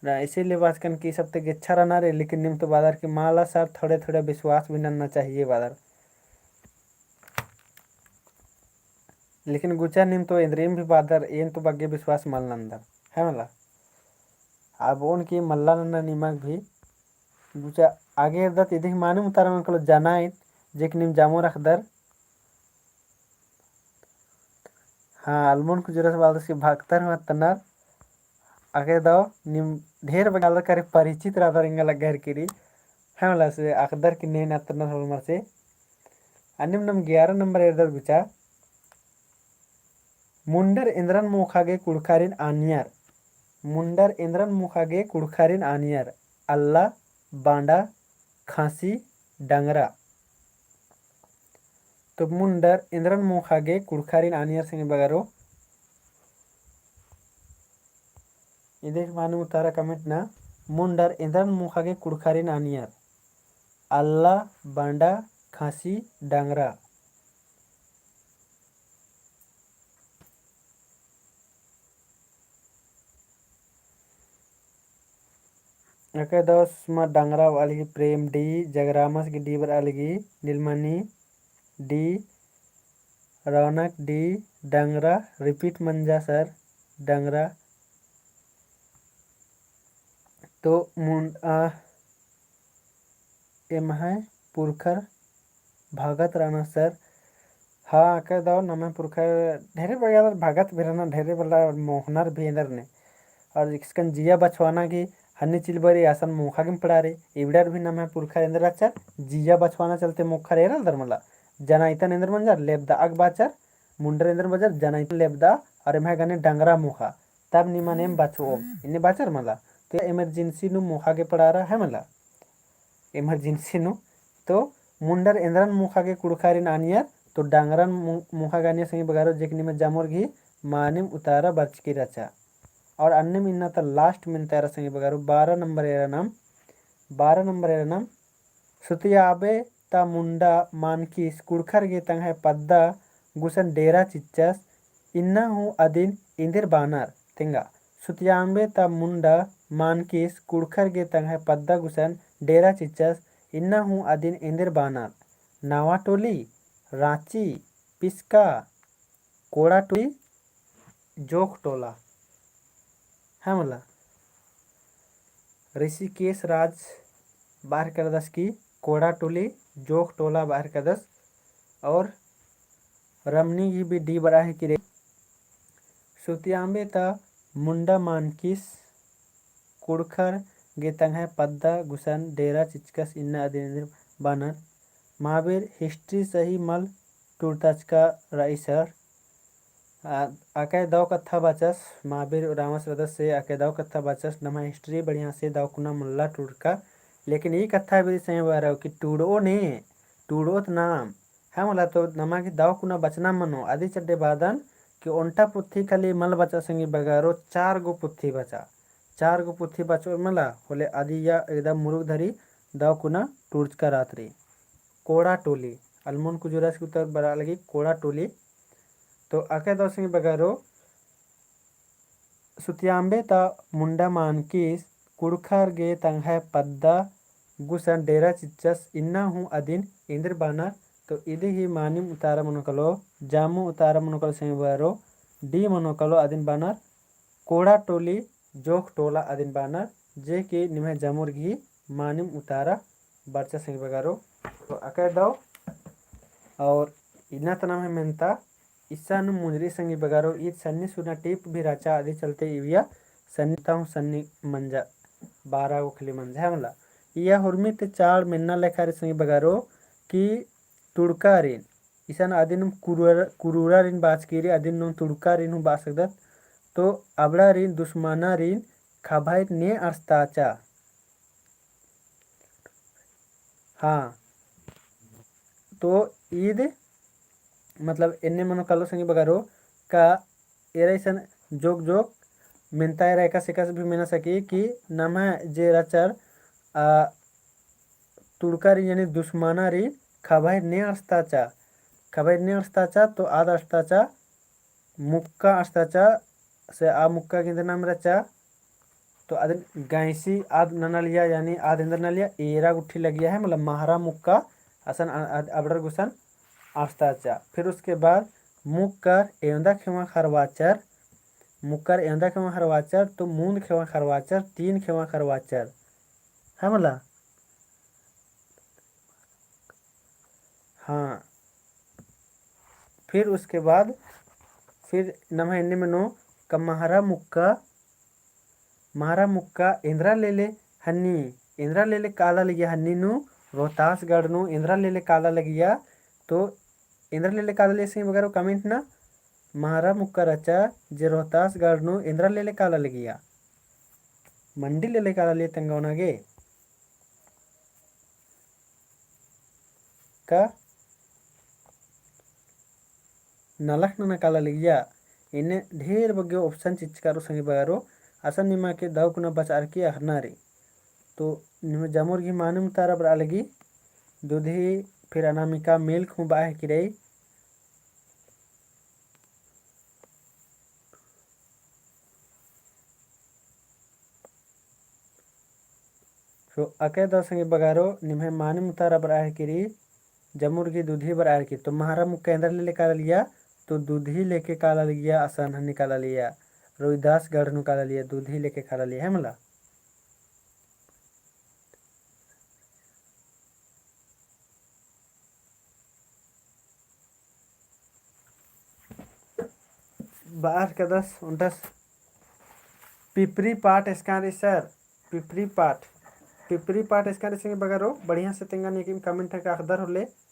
ना, इसीलिए बाचकन की सब ते गेच्छा रअनर, लेकिन नीम तो बअदर की मला sir, थोड़े थोड़े विश्वास भी नन्ना चाहिए बअदर। लेकिन गुचा नीम तो एन्दरिम भी बअदर, एन तो बग्गे विश्वास मल नन्दर, है मला। अब ओन की मल्ला नन्ना निमक भी गुचा आगे एरदत इदी गही मानिम उतारा मनो कालो जनाइत, जे कि नीम जामो रअदर। हाँ, अलमोन कुजूरस बआलदस की भक्तर हूँ अत्तनर। अकय दव नीम ढेर बग्गे आलर करे परिचित रअदर एंगा लग्गर की री। है मला से अख़दर की नेन अत्तनर होरमर से। अन्नेम नाम ग्यारह नंबर एरदत गुचा। मुंडर एन्दरन मोख़ा गे कुँड़ुख़ारिन आनियर। मुंडर एन्दरन मोख़ा गे कुँड़ुख़ारिन आनियर। अल्ला, बांडा, खाँसी, डंगरा। तो मुंडर एन्दरन मोख़ा गे कुँड़ुख़ारिन आनियर संगी बगरो। इदिक मानिम उतारा comment ना, मुंडर एन्दरन मोख़ा गे कुँड़ुख़ारिन आनियर। अल्ला, बंडा, खसी, डंगरा। अकय दव सुमा डंगरा बआ लगी प्रेम D, जगरामस गे D बरआ लगी, नीलमणि D, रौनक D, डंगरा, repeat मंजा sir, डंगरा। तो मुंड, आ, एम्है पुरखर भगत रअनर sir। हाँ, अकय दव नम्है पुरखर ढेरे बग्गे भगत भी रअनर, ढेरे बल्ला मोख़नर भी एन्देर ने। और इसकन जिया बछवाना गे हन्नी चिलबरी असन मोख़ा गे पड़ारी, इबड़र भी नम्है पुरखर एन्देर रहचर, जिया बछवाना चलते मोख़र एरलदर मला। जनाइतन एन्देर मंजर लेबदा अग बाचर, मुंडर एन्देर मंजर जनाइतन लेबदा, और एम्है गने डंगरा मोख़ा, तब निमन एम बछओम, इन्ने बाचर मला। तो emergency नू मोख़ा गे पड़ारा है मला। Emergency नू, तो मुंडर एन्दरन मोख़ा गे कुँड़ुख़ारिन आनियर, तो डंगरन मो-, मोख़ा गे आनियर संगी बगरो, जेक निम्है जमुर गही मानिम उतारा बरचकी रहचा। और अन्नेम इन्ना ता last मेन्ता एरा संगी बगरो, बारह नंबर एरा नाम, बारह नंबर एरा नाम, सुतियाबे ता मुंडा मानकिस कुँड़ुख़र गे तंग्है पद्दा गुसन डेरा चिच्चस, इन्ना हूँ अदिन एन्देर बानर। तेंगा, सुतियाम्बे ता मुंडा मानकिस कुँड़ुख़र गे तंग्है पद्दा गुसन डेरा चिच्चस, इन्ना हूँ अदिन एन्देर बानर। नावा टोली, राँची, पिस्का, कोड़ा टोली, जोख टोला। है मला। ऋषिकेश राज बाहर करदस की कोड़ा टोली, जोख टोला बाहर करदस। और रमनी गही भी D बरआ है कि रे। सुतियाम्बे ता मुंडा मानकिस कुँड़ुख़र गे तंग्है पद्दा गुसन डेरा चिच्चकस, इन्ना अदिन एन्देर बानर। माबेर history सही मल टूड़ताचका रई sir। आ, अकय दव कत्था बाचस, माबेर रामस रदस से अकय दव कत्था बाचस, नम्है history बढ़िया से दव कुना मल्ला टूड़का। लेकिन ई कत्था भी संगी बगरो कि टूड़ओ ने, टूड़ओत नाम, है मला। तो नमा गे दव कुना बचना मनो, अदी चड्डे बादन कि ओन्टा पुथी खाली मल बचा संगी बगरो, चार गो पुथी बचा। चार गो पुथी बचोर मला, होले अदिया एकदम मुरुख धरी दव कुना टूड़चका रअत रई। कोड़ा टोली, अलमुन कुजूरस गही उत्तर बरआ लगी कोड़ा टोली। तो अकय दव संगी बगरो, सुतियाम्बे ता मुंडा मानकिस कुँड़ुख़र गे तंग्है पद्दा गुसन डेरा चिच्चस, इन्ना हूँ अदिन एन्देर बानर। तो इदी ही मानिम उतारा मनो कालो, जामो उतारा मनो कालो संगी बगरो, D मनो कालो अदिन बानर। कोड़ा टोली, जोख टोला अदिन बानर, जे कि निम्है जमुर गही मानिम उतारा बरचा संगी बगरो। तो अकय दव, और इन्ना ता नम्है मेन्ता इस्सा नू मुंजरी संगी बगरो, ईद सन्नी सुन्ना टीप भी रहचा, अदी चलते इविया सन्नी ता हूँ सन्नी मंजा, बारह गो खाली मंजा है मला। इया हुरमी ती चाड़ मेन्ना लेखा रई संगी बगरो कि टूड़कारिन, इसन अदिन कुरुर-, कुरुरारिन बाचकी रई, अदिन नू टूड़कारिन हूँ बाच सकदत। तो अबड़ारिन दुस्मनारिन खभइर ने अंड़सताचा। हाँ, तो ईद मतलब एन्ने मनो कालो संगी बगरो का एरा इसन जोक जोक मेन्ता एरा एकासे एकासे भी मेना सकी कि नम्है जे रहचर, आ, टूड़कारिन यानी दुस्मनारिन खभइर ने अंड़सताचा, खभइर ने अंड़सताचा, तो आद अंड़सताचा, मुक्का अंड़सताचा, से आ मुक्का गे एन्देर नाम रहचा, तो अदिन गैंसी आद ननालिया, यानी आद एन्देर ननालिया, एरा गुट्ठी लगिया है, मतलब महरा मुक्का असन अ-, अ-, अबड़र गुसन अंड़सताचा। फिर उसके बाद मुक्कर एवंदा खेवा खरवाचर, मुक्कर एवंदा खेवा खरवाचर, तो मूंद खेवा खरवाचर, तीन खेवा खरवाचर, है मला। हाँ, फिर उसके बाद फिर नम्है एन्ने मनो का महरा मुक्का, महरा मुक्का एन्दरा लेले हन्नी, एन्दरा लेले काला लगिया हन्नी नू, रोहतासगढ़ नू एन्दरा लेले काला लगिया। तो एन्दरा लेले काला लगिया संगी बगरो comment ना, महरा मुक्का रहचा जे रोहतासगढ़ नू एन्दरा लेले काला लगिया, मंडी लेले काला लगिया तेंगा ओना गे। का नलख नना काला लगिया। इन्ने ढेर बग्गे option चिच्चका रओ संगी बगरो, असन निमा के दव कुना बचर की अख़ना रई। तो निमा जमुर गही माने मुतारा बरआ लगी, दुधी फिर अनामिका milk हूँ बआ हेकी रई। तो अकय दव संगी बगरो निम्है माने मुतारा बरआ हेकी रई, जमुर गही दुधी बरआ हेकी रई। तो महरा मुक्का एन्दरा लेले काला लगिया, तो दुधी लेके काला लगिया, असन हनी काला लगिया, रोहिदास गढ़ नू काला लगिया, दुधी लेके काला लगिया, है मला। बअर कदस ओन्टस पिपरी पाट एसकान रई सर, पिपरी पाट, पिपरी पाट एसकान रई संगी बगरो, बढ़िया से तेंगा नेकिम comment का अख़दर होले।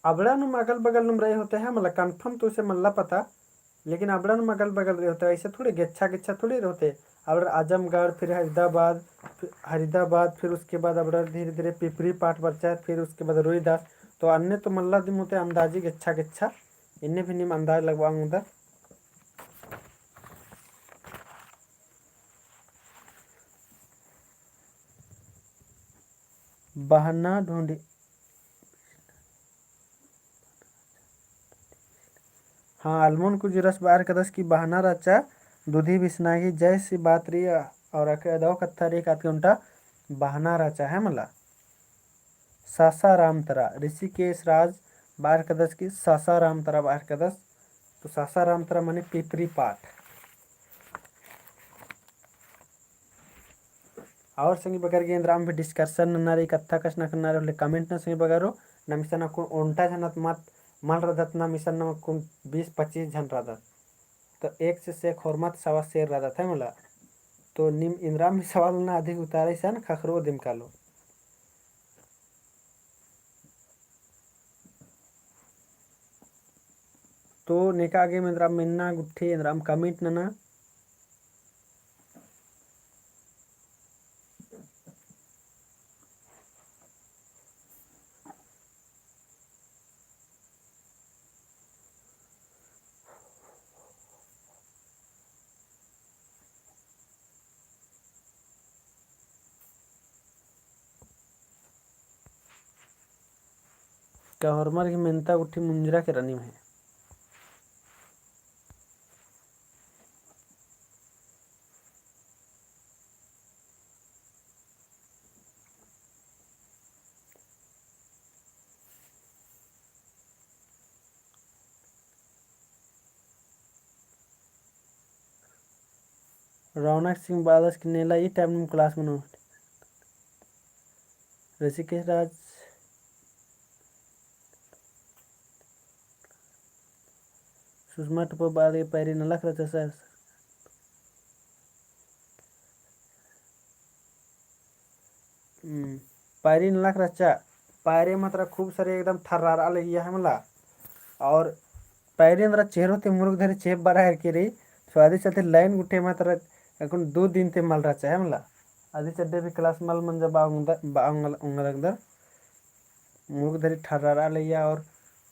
अबड़ा नुम अगल बगल नुम रई होते हैं, मतलब confirm तो उसे मल्ला पता, लेकिन अबड़ा नुम अगल बगल रई होते, ऐसे थोड़े गेच्छा गेच्छा थोड़े रई होते। अबड़ा आजमगढ़, फिर हरिदाबाद, फिर हरिदाबाद, फिर उसके बाद अबड़ा धीरे धीरे पिपरी पाट बरचा, फिर उसके बाद रोहिदास, तो अन्ने तो मल्ला दिम होते अंदाजी गेच्छा गेच्छा, इन्ने भी नीम अंदाज लगवा उंगदर। बहना ढूंढी। हाँ, अलमोन कुजुरस बअर कदस की बहना रहचा, दुधी बिसना की जैसी बात रई, और अक-, अदौ कत्था रई कात के ओन्टा बहना रहचा है मला। सासाराम तरा, ऋषिकेश राज बअर कदस की सासाराम तरा बअर कदस, तो सासाराम तरा मने पिपरी पाट। और संगी बगर गे एन्दराम भी discussion नन्ना रई, कत्था कछनखरना रई होले comment नना संगी बगरो। नम इसन अक्कुन ओन्टा झनत मत मल रअदत, नम इसन नम अक्कुन बीस पच्चीस झन रअदत। तो एक से से एक होरमत सवाल share रअदत है मला। तो नीम एन्दराम भी सवाल नना अधिक उतारा इसन ख़क्खरो दिम कालो। तो नेका आगे एन्दराम मेन्ना गुट्ठी एन्दराम comment नना। का होरमर गही मेन्ता गुट्ठी मुंजरा केरा नीम है। रौनक सिंह बअदस कि नेला ई time नुम class मनो। ऋषिकेश राज, सुषमा टुपो बअदस कि पैरी नलख रहचा sir। हम्म, पैरी नलख रहचा, पैरी मतरा खूब सारे एकदम ठर्रारआ लगिया है मला। और पैरी एन्दरा चेहरो ती मुरुख धरी चेप बरआ हेकी रई, so अदी चलते line गुट्ठी मतरा अक्कुन दू दिन ती मल रहचा है मला। अदी चड्डे भी class मल मंजा बआ उंगदर, बआ उंगल-, उंगलगदर। मुरुख धरी ठर्रारआ लगिया और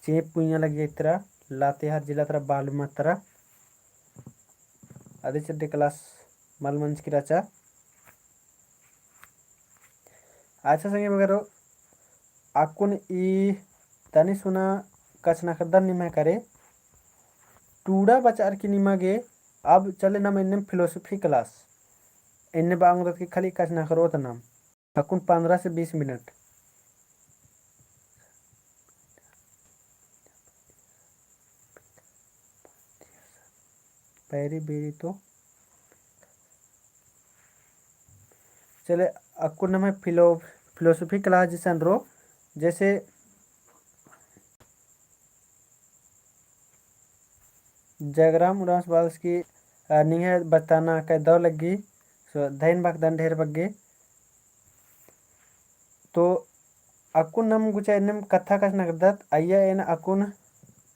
चेप पुइया लगिया इतरा, लातेहार जिला तरा बालू मतरा। अदी चड्डे class मल मंजकी रहचा। अच्छा संगी बगरो, अक्कुन ई तनी सुना कछनखरदन निम्है करे। टूड़ा बचर की निमा गे, अब चले नम एन्नेम philosophy class। एन्ने बआ उंगदत कि खाली कछनखरोत नम। अक्कुन पन्द्रह से बीस मिनट। पैरी बीरी तो चले, अक्कुन नम्है philo-, philosophy class जैसन रओ, जैसे जगराम उराँवस बअदस कि, अ, निंग्है बताना कै दौ लग्गी, so धैन बअदन ढेर बग्गे। तो अक्कुन नम गुचा एन्नेम कत्था कछनखरदत, अइय्या एन अक्कुन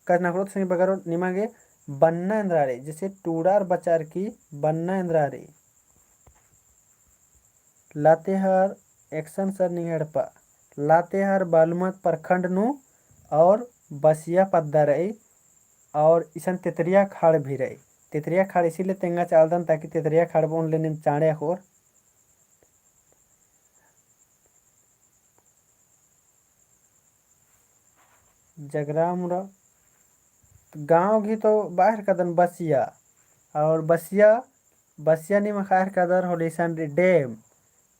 कछनखरोत संगी बगरो निमा गे बन्ना एन्दरा रई, जैसे टूड़ार बचार की बन्ना एन्दरा रई। लातेहार action sir निंग्है एड़पा। लातेहार बालूमाथ प्रखंड नू और बसिया पद्दा रई और इसन तेतरिया खाड़ भी रई। तेतरिया खाड़ इसीलिए तेंगा चालदन ताकि तेतरिया खाड़ बओन ले नीम चाँड़े अख़ोर। जगराम उराँव गाँव गही तो बाहर कदन बसिया, और बसिया, बसिया नीम अख़ार कदर होले इसन रई dam,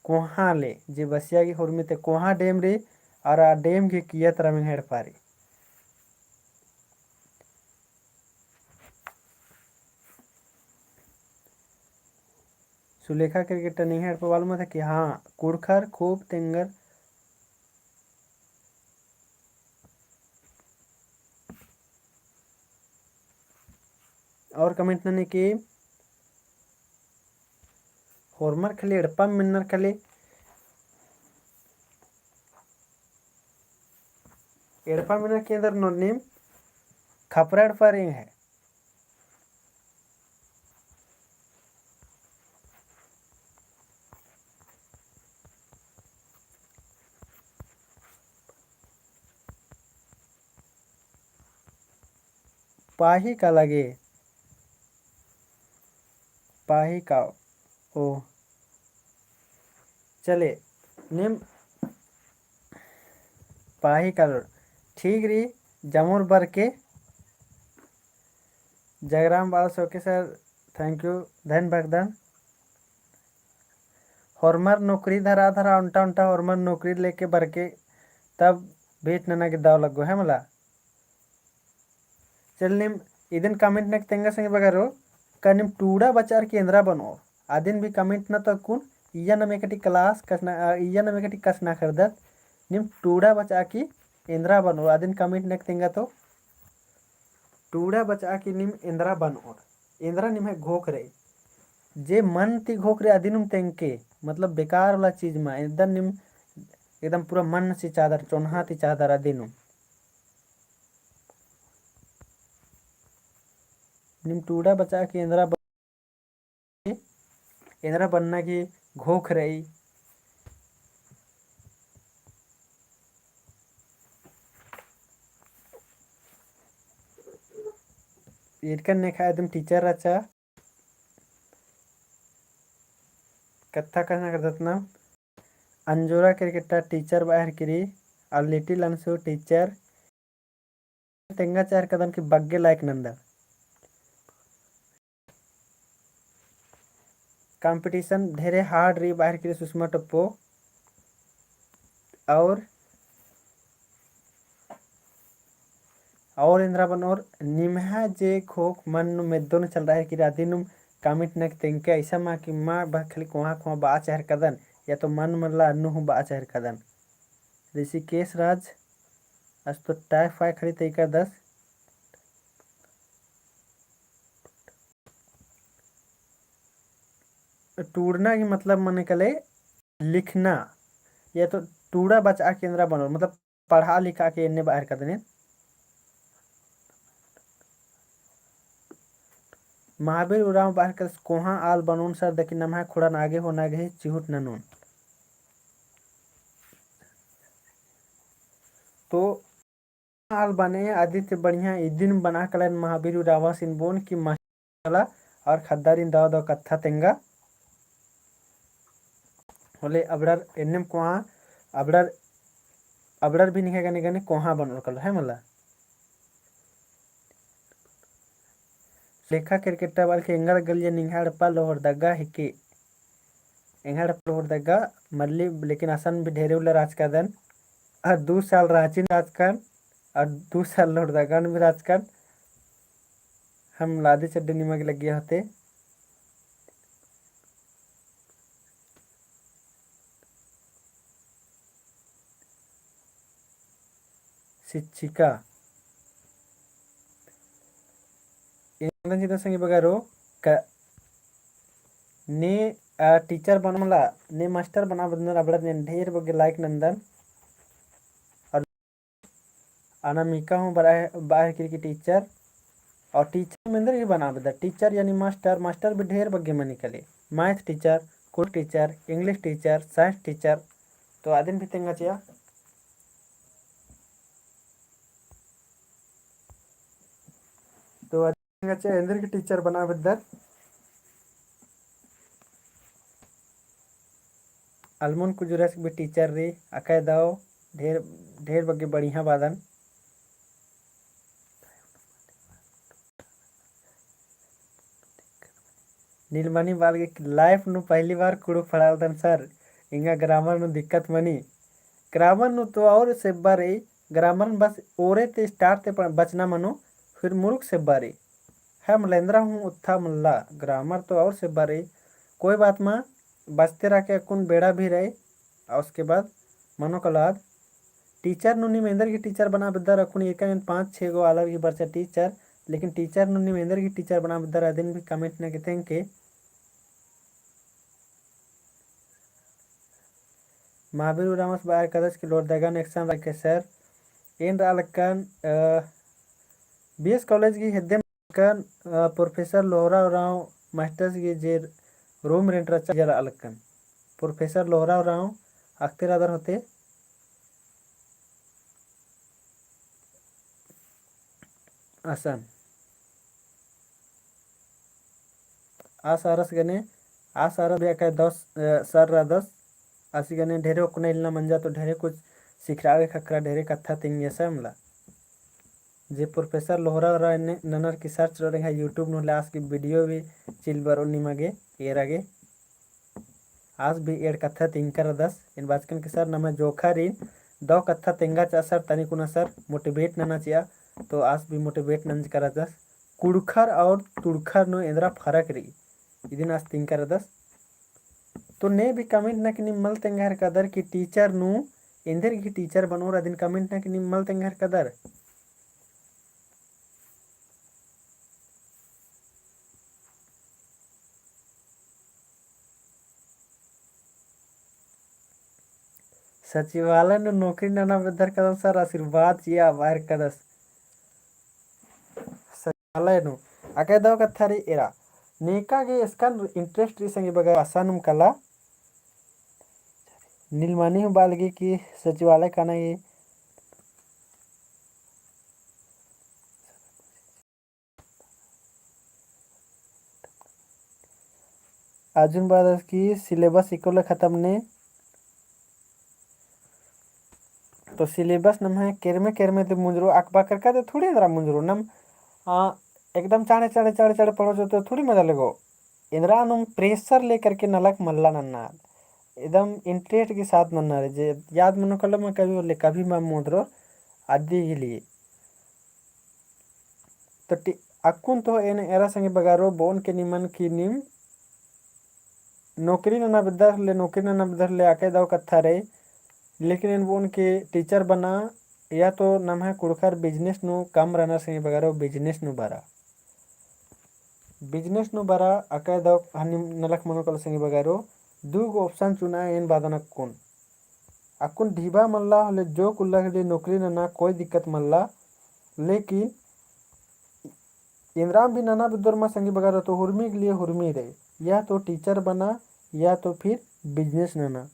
कोहाँ ले, जे बसिया गही हुरमी ते कोहाँ dam रई, और आ dam गही किया तरा में हेड़ पारी। सुलेखा केरकेट्टा निंग्है एड़पा बालूमाथ कि हाँ, कुँड़ुख़र खूब तेंगर। और comment ननी कि होरमर खाली एड़पा मेनर खाली। एड़पा मेनर की एन्दर नोर नीम खपरा एड़पा रई है। पाही काला गे, पाही का ओ। चले, नीम पाही कालोर। ठीक रई, जमोर बरके। जगराम बाल सोके sir, thank you, धन भगदन। होरमर नौकरी धरा धरा ओन्टा ओन्टा होरमर नौकरी लेके बरके तब भेंट नना गे दव लग्गो है मला। चल नीम इदिन comment नक तेंगा संगी बगरो, का नीम टूड़ा बचार की एन्दरा बनओर। अदिन भी comment नत अक्कुन, इया नम एकटी class कसना, अ, इया नम एकटी कसना खरदत, नीम टूड़ा बचा की एन्दरा बनओर। अदिन comment नक तेंगा तो टूड़ा बचा की नीम एन्दरा बनओर। एन्दरा निम्है घोख रई। जे मन ती घोख रई अदिन नुम तेंगके, मतलब बेकार वाला चीज मा, एकदम नीम, एकदम पूरा मन ती चादर, चोन्हा ती चादर अदिन नुम। नीम टूड़ा बचा की एन्दरा ब-, एन्दरा बन्ना की घोख रई। इरकन नेखा एकदम teacher रहचा। कत्था कहना करदत ना, अंजोरा केरकेट्टा teacher बाहर किरी, और little अंशु teacher। तेंगा चार कदन की बग्गे लायक नंदर। Competition ढेरे hard रई बाहर किरी सुषमा टप्पो। और और एन्दरा बनओर निम्है जे घोख मन नू मेद्दो नू चल रहा है कि अदिन नुम comment नक तेंगके ऐसा मा कि मा बा खाली कोहाँ कोहाँ बआ चहर कदन या तो मन मन ला अन्नू हूँ बआ चहर कदन। ऋषिकेश राज, आज तो typhoid खाली तैकर दस। टूड़ना की मतलब मने कले लिखना, या तो टूड़ा बचा के एन्दरा बनओर, मतलब पढ़ा लिखा के एन्ने बाहर कदने। महावीर उराँव बाहर कदस कोहाँ आल बनओन सर, दकी नम्है खुड़न आगे होना गही चिहुट ननोन। तो आल बने आदित्य बढ़िया इदिन बना कलन महावीर उराँवसिन बोन कि मस्त कला और खद्दारिन दव दव कत्था तेंगा। होले अबड़र एन्नेम कोहाँ अबड़र, अबड़र भी निंग्है गने गने कोहाँ बनओर कलो है मला। लेखा केरकेट्टा बाल के एंगड़ गलिया निंग्है एड़पा लोहरदगा हिके। एंगड़ लोहरदगा मल्ली, लेकिन असन भी ढेरे उल्ला राजकादन। आ दू साल राँची राजकान, आ दू साल लोहरदगा भी राजकान। हम लादी चड्डी निमा गे लग्गिया होते। शिक्षिका। एंगन चिता संगी बगारो का ने, आ, teacher बनमला, ने master बना बदनर अबड़ा ने ढेर बग्गे लायक नंदन। और अनामिका हूँ बड़ा है, बाहर किरकी teacher। और teacher मेंदर गही बना बेद्दर, teacher यानी master, master भी ढेर बग्गे मनी कले, math teacher, कुँड़ुख़ teacher, English teacher, science teacher, तो अदिन भी तेंगा चिआ। तो तेंगा चिआ एन्देर गही teacher बना बेद्दर। अलमुन कुजूरस भी teacher रई, अकय दव ढेर, ढेर बग्गे बढ़िया बादन। नीलमणि बआ लगी कि life नू पहली बार कुँड़ुख़ पढ़ालदन sir, एंगा grammar नू दिक्कत मनी। Grammar नू तो और सेब्बा रई, grammar नू बस ओरे ते start ते प-, बचना मनो, फिर मुरुख सेब्बा रई। है मला एन्दरा हूँ उत्था मल्ला, grammar तो और सेब्बा रई। कोई बात मा, बचते रअके अक्कुन बेड़ा भी रई। और उसके बाद मनो कलाद teacher नू नीम एन्देर गही teacher बना बेद्दर, अक्कुन एका एन पाँच छे गो आलर गही बरचा teacher, लेकिन teacher नू नीम एन्देर गही teacher बना बेद्दर, अदिन भी comment नना गे तेंगके। महावीर उराँवस बआ हेलरकदस कि लोहरदगा नू एकसन रअके sir, एन रआ लक्कन, अ, B S college गही हेद्दे कन, अ, professor लोहरा उराँव masters गही जे room rent रहचा जे रआ लक्कन। Professor लोहरा उराँव अख़ते रअदर होते असन। आ sir अस गने, आ sir भी अकय दव, अ, sir रअदस, आसी गने ढेरे ओक्कना इलना मंजा तो ढेरे कुछ सिखरआ गे ख़क्खरा, ढेरे कत्था तिंगियस मला। जे professor लोहरा उराँव एन्ने ननर की search रओर एंग्है YouTube नू होले आस गही video भी चिलबरओन निमा गे एरा गे। आस भी एंड़ कत्था तिंगका रअदस, एन बाचकन कि sir नम्है जोंख़र इन दव कत्था तेंगा चिआ sir, तनी कुना sir motivate नना चिआ, तो आस भी motivate नंजका रअदस। कुँड़ुख़र और तुँड़ुख़र नू एन्दरा फरक रई, इदिन आस तिंगका रअदस। तो ने भी comment नना कि नीम मल तेंगा हेलरकदर कि teacher नू एन्देर गही teacher बनओर, अदिन comment नना कि नीम मल तेंगा हेलरकदर। सचिवालय नू नौकरी नना बेद्दर कदम sir, आशीर्वाद चिआ बआ हेलरकदस। सचिवालय नू अकय दव कत्था रई एरा। नेका गे एसकन interest रई संगी बगर असानुम कला। नीलमणि हूँ बआ लगी कि सचिवालय काना गे। अर्जुन बआ दस कि syllabus इकोले खतम ने। तो syllabus नम्है केरमे केरमे ते मुंजरो, अकबा करका ते थोड़ी एन्दरा मुंजरो। नम, आ, एकदम चाड़े चाड़े चाड़े चाड़े पढ़ो जो तो थोड़ी मजा लगो। एन्दरा नुम pressure लेकर के नलख मल्ला नन्ना। एकदम interest के साथ नन्ना रई, जे याद मनो कलो मैं कभी होले कभी मा मुंजरो अदी के लिए। तो टी-, अक्कुन तो एन एरा संगी बगरो बओन के निमन कि नीम नौकरी नना बेद्दर ले, नौकरी नना बेद्दर ले अकय दव कत्था रई, लेकिन एन बओन कि teacher बना या तो नम्है कुँड़ुख़र business नू कम रअनर संगी बगरो, business नू बरा। Business नू बरा अकय दव हनी नलख मनो कलो संगी बगरो, दू गो option चुना एन बादन अक्कुन। अक्कुन ढिबा मल्ला होले जो कुल्ला के लिए नौकरी नना कोई दिक्कत मल्ला, लेकिन एन्दराम भी नना बेद्दोर मा संगी बगरो तो हुरमी के लिए हुरमी रई, या तो teacher बना या तो फिर business नना।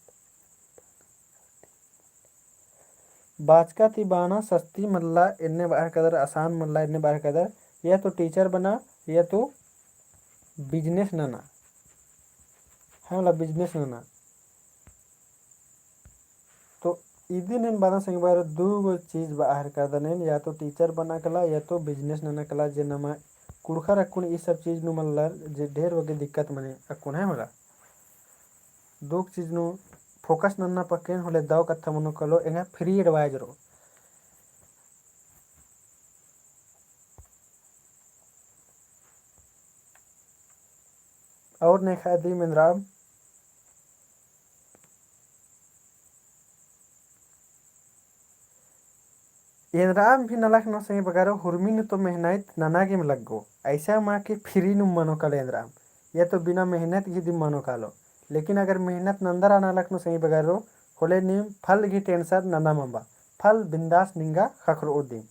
बाचका ती बाना सस्ती मल्ला एन्ने बअर कदर, आसान मल्ला एन्ने बअर कदर, या तो teacher बना या तो business नना। है मला business नना। तो इदिन एन बादन संगी बगरो दू गो चीज बअर कदन एन, या तो teacher बना कला या तो business नना कला, जे नमा कुँड़ुख़र अक्कुन ई सब चीज नू मल्लर जे ढेर बग्गे दिक्कत मनी अक्कुन है मला। दू गो चीज नू focus नन्ना पक्केन होले दव कत्था मनो कलो एंगा free advice रओ। और नेखा दिम एन्दराम। एन्दराम भी नलख नू संगी बगरो हुरमी नू तो मेहनत नना गे लग्गो। ऐसा मा कि free नू मनो कालो एन्दराम। या तो बिना मेहनत गही दिम मनो कालो। लेकिन अगर मेहनत नन्दर आ नलख नू संगी बगरो होले नीम फल गही tension नना मम्बा। फल बिंदास निंगा ख़क्खरओ दिम।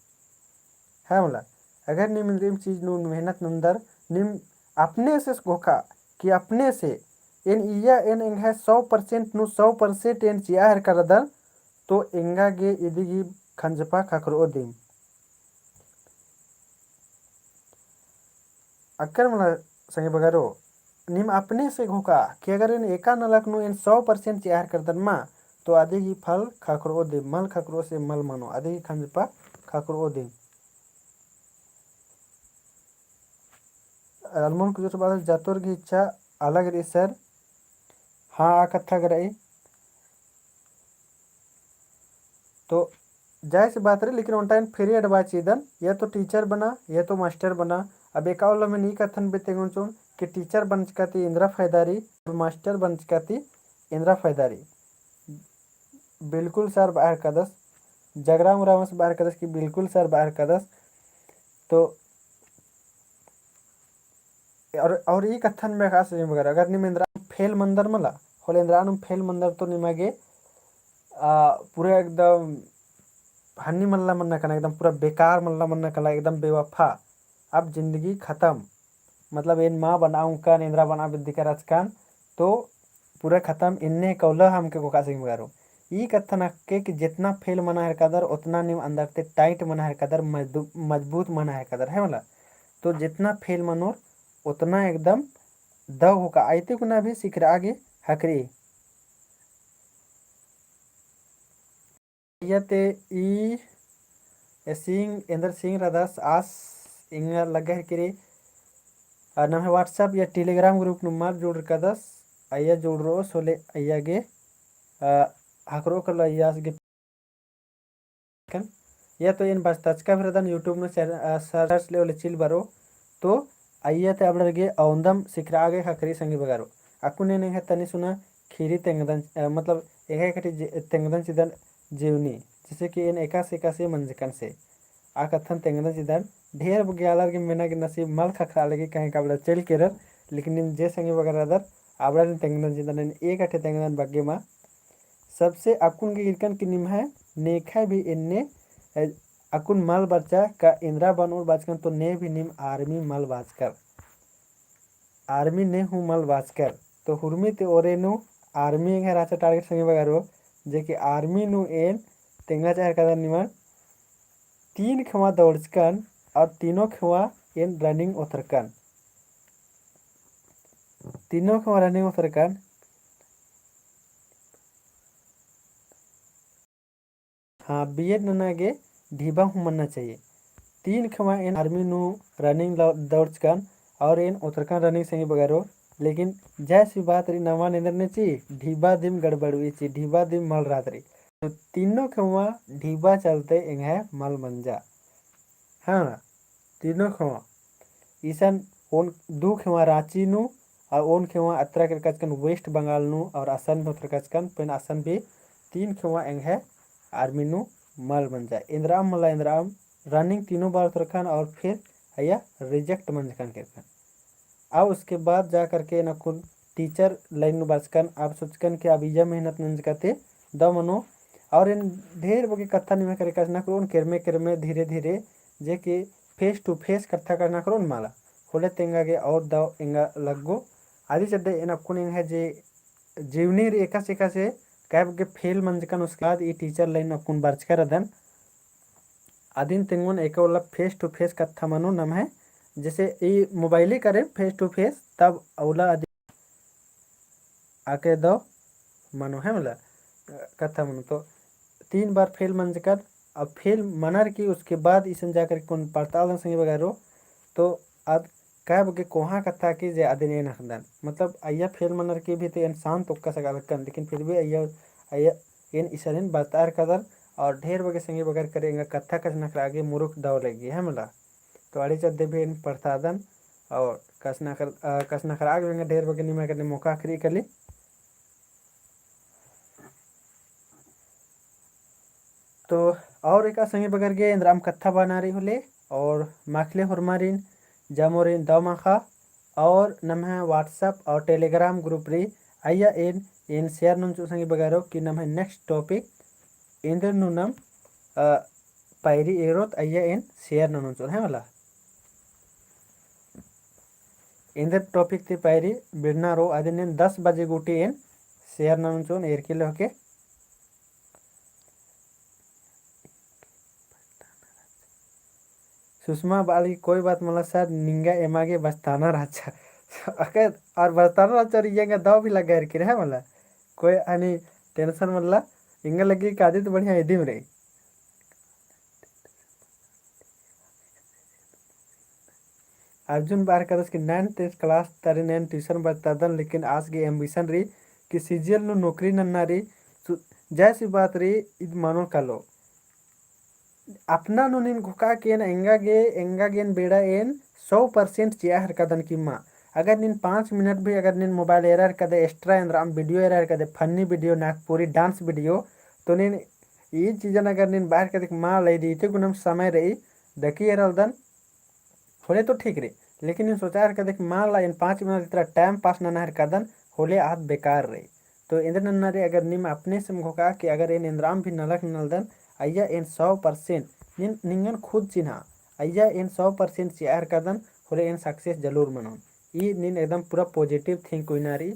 है मला, अगर नीम इन्द्रिम चीज नू मेहनत नन्दर, नीम अपने से घोखा कि अपने से एन इया एन एंग्है सौ percent नू सौ percent एन चिआ हेरका रअदन, तो एंगा गे इदी गही खंजपा खखरओ दिम। अक्कर मला संगी बगरो, नीम अपने से घोखा कि अगर एन एका नलख नू एन सौ percent चिआ हेरका रअदन मा, तो अदी गही फल खखरओ दिम, मल खखरओ से मल मनो, अदी गही खंजपा खखरओ दिम। अलमुन कुछ बात जातोर गही इच्छा अलग रई सर। हाँ, आ कत्था गे रई। तो जाहिर सी बात रई, लेकिन ओन्टा एन free advice चिअदन, या तो teacher बना, या तो master बना। अब एका उल्ला में ई कत्थन बे तेंगोन चिओन कि teacher बनचका ती एन्द्रा फायदा रई, master बनचका ती एन्द्रा फायदा रई। बिल्कुल सर बआ हेरकादस, जगराम उराँवस बआ हेरकादस कि बिल्कुल सर बआ हेरकादस। तो और, और ई कत्थन में खास नहीं मगर अगर नीम एन्द्रा fail मंदर मला, होले एन्द्रा नू fail मंदर तो निमा गे, आ, पूरा एकदम हन्नी मल्ला मन्ना कना, एकदम पूरा बेकार मल्ला मन्ना कना, एकदम बेवफा। अब जिंदगी खतम। मतलब एन मा बनाउंकन, एन्द्रा बना बिद्दिका रहचकन, तो पूरा खतम। एन्ने कौला हमके घोखा संगी बगरो। ई कत्थन अक्के कि जेतना fail मना हेरकादर, ओतना नीम अंदर ते tight मना हेरकादर, मजदू-, मजबूत मना हेरकादर, है मला? तो जेतना fail मनोर, ओतना एकदम दव घोखा। आइते कुना भी सिखरआ गे ख़क्खरई। अइय्या ते ई सिंह, एन्देर सिंह रअदस आस एंगा लग्गा हेरकी रई। आ नम्है WhatsApp या Telegram group नू मल जुड़रकादस, अइय्या जुड़रओस होले अइय्या गे, आ, ख़क्खरओ कालो अइय्या आस गे। या तो एन बचताचका भी रअदन YouTube नू चै-, आ, search ले होले चिल बरओ। तो अइय्या ते अबड़र गे औंदम सिखरआ गे ख़क्खरई संगी बगरो। अक्कुन एन एंग्है तनी सुना खीरी तेंगदन, अ, मतलब एंग्है कटी जे-, तेंगदन चिदन जीवनी, जैसे कि एन एकासे एकासे मंजकन से। आ कत्थन तेंगदन चिदन ढेर बग्गे आलर गे मेना गे नसीब मल ख़क्खरआ लगी, कहें का अबड़र चइल केरर, लेकिन नीम जे संगी बगरो रअदर, अबड़र नीम तेंगदन चिदन, एन एक अठे तेंगदन बग्गे मा। सबसे अक्कुन गे ईरकन कि निम्है नेखय भी एन्ने, अ, अक्कुन मल बरचा का एन्द्रा बनओर बाचकन तो ने भी नीम army मल बाचकर। Army ने हूँ मल बाचकर। तो हुरमी ते ओरे नू army एंग्है रहचा target संगी बगरो, जे कि army नू एन तेंगा चाहरकादन निमन तीन खेवा दौड़चकन और तीनों खेवा एन running ओथरकन। तीनों खेवा running ओथरकन। हाँ, B.Ed नना गे ढिबा हूँ मन्ना चाहिए। तीन खेवा एन army नू running ला-, दौड़चकन और एन ओथरकन running संगी बगरो, लेकिन जैसी बात रई नमन एन्देर नेची, ढिबा दिम गड़बड़उई ची, ढिबा दिम मल रहत रई। तो तीनों खेवा ढिबा चलते एंग्है मल मंजा। हाँ, तीनों खेवा। इसन ओन दू खेवा राँची नू, और ओन खेवा अत्रा केरकाचकन West Bengal नू, और असन भी ओथरकाचकन, पेन असन भी तीन खेवा एंग्है army नू मल मंजा। एन्द्राम मला एन्द्राम running तीनों बार ओथरकन और फिर अइय्या reject मंजकन केरकन। अब उसके बाद जा करके एन अक्कुन teacher line नू बाचकन, अब सोचकन कि अब इया मेहनत नंजका ते दव मनो। और एन ढेर बग्गे कत्था निम्है करे कछनखरओन केरमे केरमे धीरे धीरे, जे कि face to face कत्था कछनखरओन मला। होले तेंगा गे और दव एंगा लग्गो। अदी चड्डे एन अक्कुन एंग्है जे जीवनी रई एकासे एकासे कई बग्गे fail मंजकन, उसके बाद ई teacher line अक्कुन बरचका रअदन। अदिन तेंगोन एका उल्ला face to face कत्था मनो नम्है, जैसे ई mobile ही करे face to face, तब उल्ला अदिन आके दव मनो है मला, अ, कत्था मनो। तो तीन बार fail मंजकन, अब fail मनर की उसके बाद इसन जाकर कौन पड़ताल दन संगी बगरो, तो अद कई बग्गे कोहाँ कत्था की जे अदिन एन अख़दन। मतलब अइय्या fail मनर की भी तो एन शांत ओक्का सका लगकन, लेकिन फिर भी अइय्या, अइय्या एन इसन एन बरतारकादन और ढेर बग्गे संगी बगर करे एंगा कत्था कछनखरआ गे मुरुख दव लग्गी है मला। तो अड़ी चड्डे भी एन पड़तादन और कछनखर-, अ, कछनखरआ गे एंगा ढेर बग्गे निम्है कने मौका ख़क्खरई काली। तो और एका संगी बगर गे एन्द्राम कत्था बअना रई होले और माखले होरमारिन जमोरिन दव माखा और नम्है WhatsApp और Telegram group रई, अइय्या एन, एन share ननोन चिओन संगी बगरो कि नम्है next topic एन्देर नू नाम, अ, पैरी एरोत अइय्या एन share ननोन चिओन है मला। एन्देर topic ती पैरी बिड़ना रओ, अदिन एन दस बजे गूटी एन share ननोन चिओन एरकी ले होके। सुषमा बआ लगी कोई बात मला sir, निंगा एमा गे बचताना रहचा। अगर और बचताना रहचा और एंगा दव भी लग्गा एरकी रहे मला। कोई अनी tension मला, एंगा लगी कादी तो बढ़िया इदिम रई। अर्जुन बअर कदस कि ninth class तरी एन tuition बचतादन, लेकिन आस गे ambition रई कि CGL नू नौकरी नन्ना रई। सु-, जैसी बात रई, इद मानो कालो। अपना नू नीन घोखा कि एन एंगा गे, एंगा गे एन बेड़ा एन सौ percent चिआ हेरकादन कि मा। अगर नीन पाँच minute भी अगर नीन mobile एरा हेरकादे, extra एन्द्रअम video एरा हेरकादे, funny video, नागपुरी dance video, तो नीन ई चीजन अगर नीन बअर कदे कि मा लई दी, इते गुनम समय रई, दकी एरालदन, होले तो ठीक रई। लेकिन नीन सोचा हेरकादे कि मा ला एन पाँच minute इतरा time pass नना हेरकादन, होले आद बेकार रई। तो एन्देर नन्ना रई, अगर नीम अपने से घोखा कि अगर एन एन्द्रअम भी नलख नलदन, अइय्या एन सौ percent नीन, निंगन खुद चिन्हा, अइय्या एन सौ percent चिआ हेरकादन, होले एन success जरूर मनोन। ई नीन एकदम पूरा positive think उइना रई।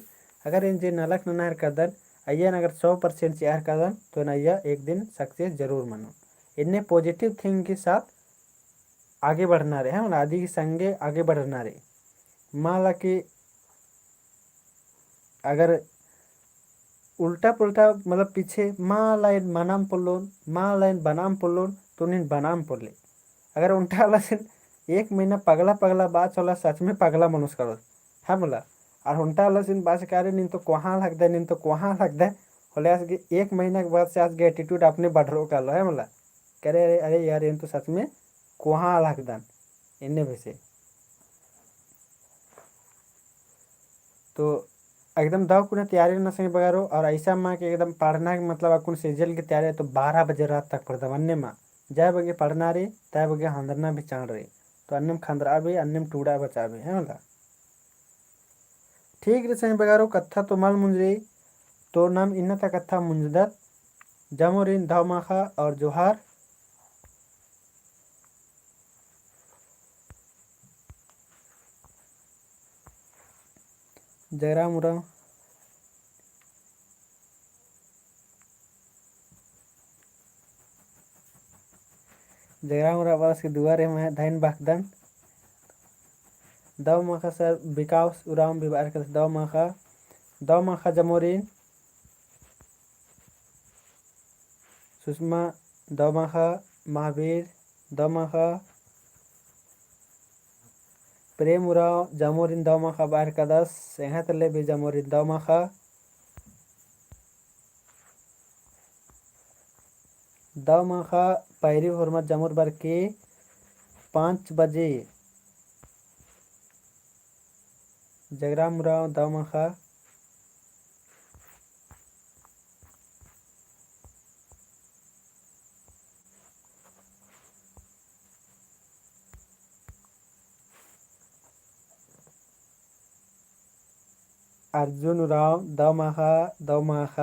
अगर एन जे नलख नना हेरकादन, अइय्या एन अगर सौ percent चिआ हेरकादन, तो एन अइय्या एक दिन success जरूर मनोन। एन्ने positive think के साथ आगे बढ़ना रई, है ना, अदी के संगे आगे बढ़ना रई। मा ला कि अगर उल्टा पुल्टा, मतलब, पीछे मा ला एन मनाम पोल्लोन, मा ला एन बनाम पोल्लोन, तो नीन बनाम पोल्ले। अगर ओन्टा आलासिन एक महीना पगला पगला बाचस, ओला सच में पगला मनुस कालोस, है मला। और ओन्टा आलासिन बाचस कि अरे नीन तो कोहाँ लगदय, नीन तो कोहाँ लगदय, होले आस गे एक महीना के बाद से आस गे attitude अपने बढ़रओ कालो, है मला। कि अरे, अरे, अरे यार, एन तो सच में कोहाँ लगदन, एन्ने बेसे। तो एकदम दव कुना तैयारी नना संगी बगरो, और ऐसा मा कि एकदम पढ़ना के मतलब अक्कुन CGL के तैयारी तो बारह बजे रात तक पढ़दम, अन्ने मा जय बगे पढ़ना रई, तय बगे खंदरना भी चाड़ रई। तो अन्नेम खंदरआ भी, अन्नेम टूड़ा बचआ भी, है मला। ठीक रई संगी बगरो, कत्था तो मल मुंजरी, तो नाम इन्ना ता कत्था मुंजदत। जमोरिन दव माखा और जोहार। जगराम उराँव, जगराम उराँव बरस के दुआरे में धइन बखदन। दव माखा sir, विकास उराँव भी बरस के दव माखा, दव माखा जमोरिन। सुषमा दव माखा, महावीर दव माखा, प्रेम उराँव जमोरिन दव माखा बअर कादस, एंग्है तले भी जमोरिन दव माखा। दव माखा पैरी होरमत जमोर बरके पाँच बजे। जगराम उराँव दव माखा। अर्जुन उराँव दव माखा, दव माखा।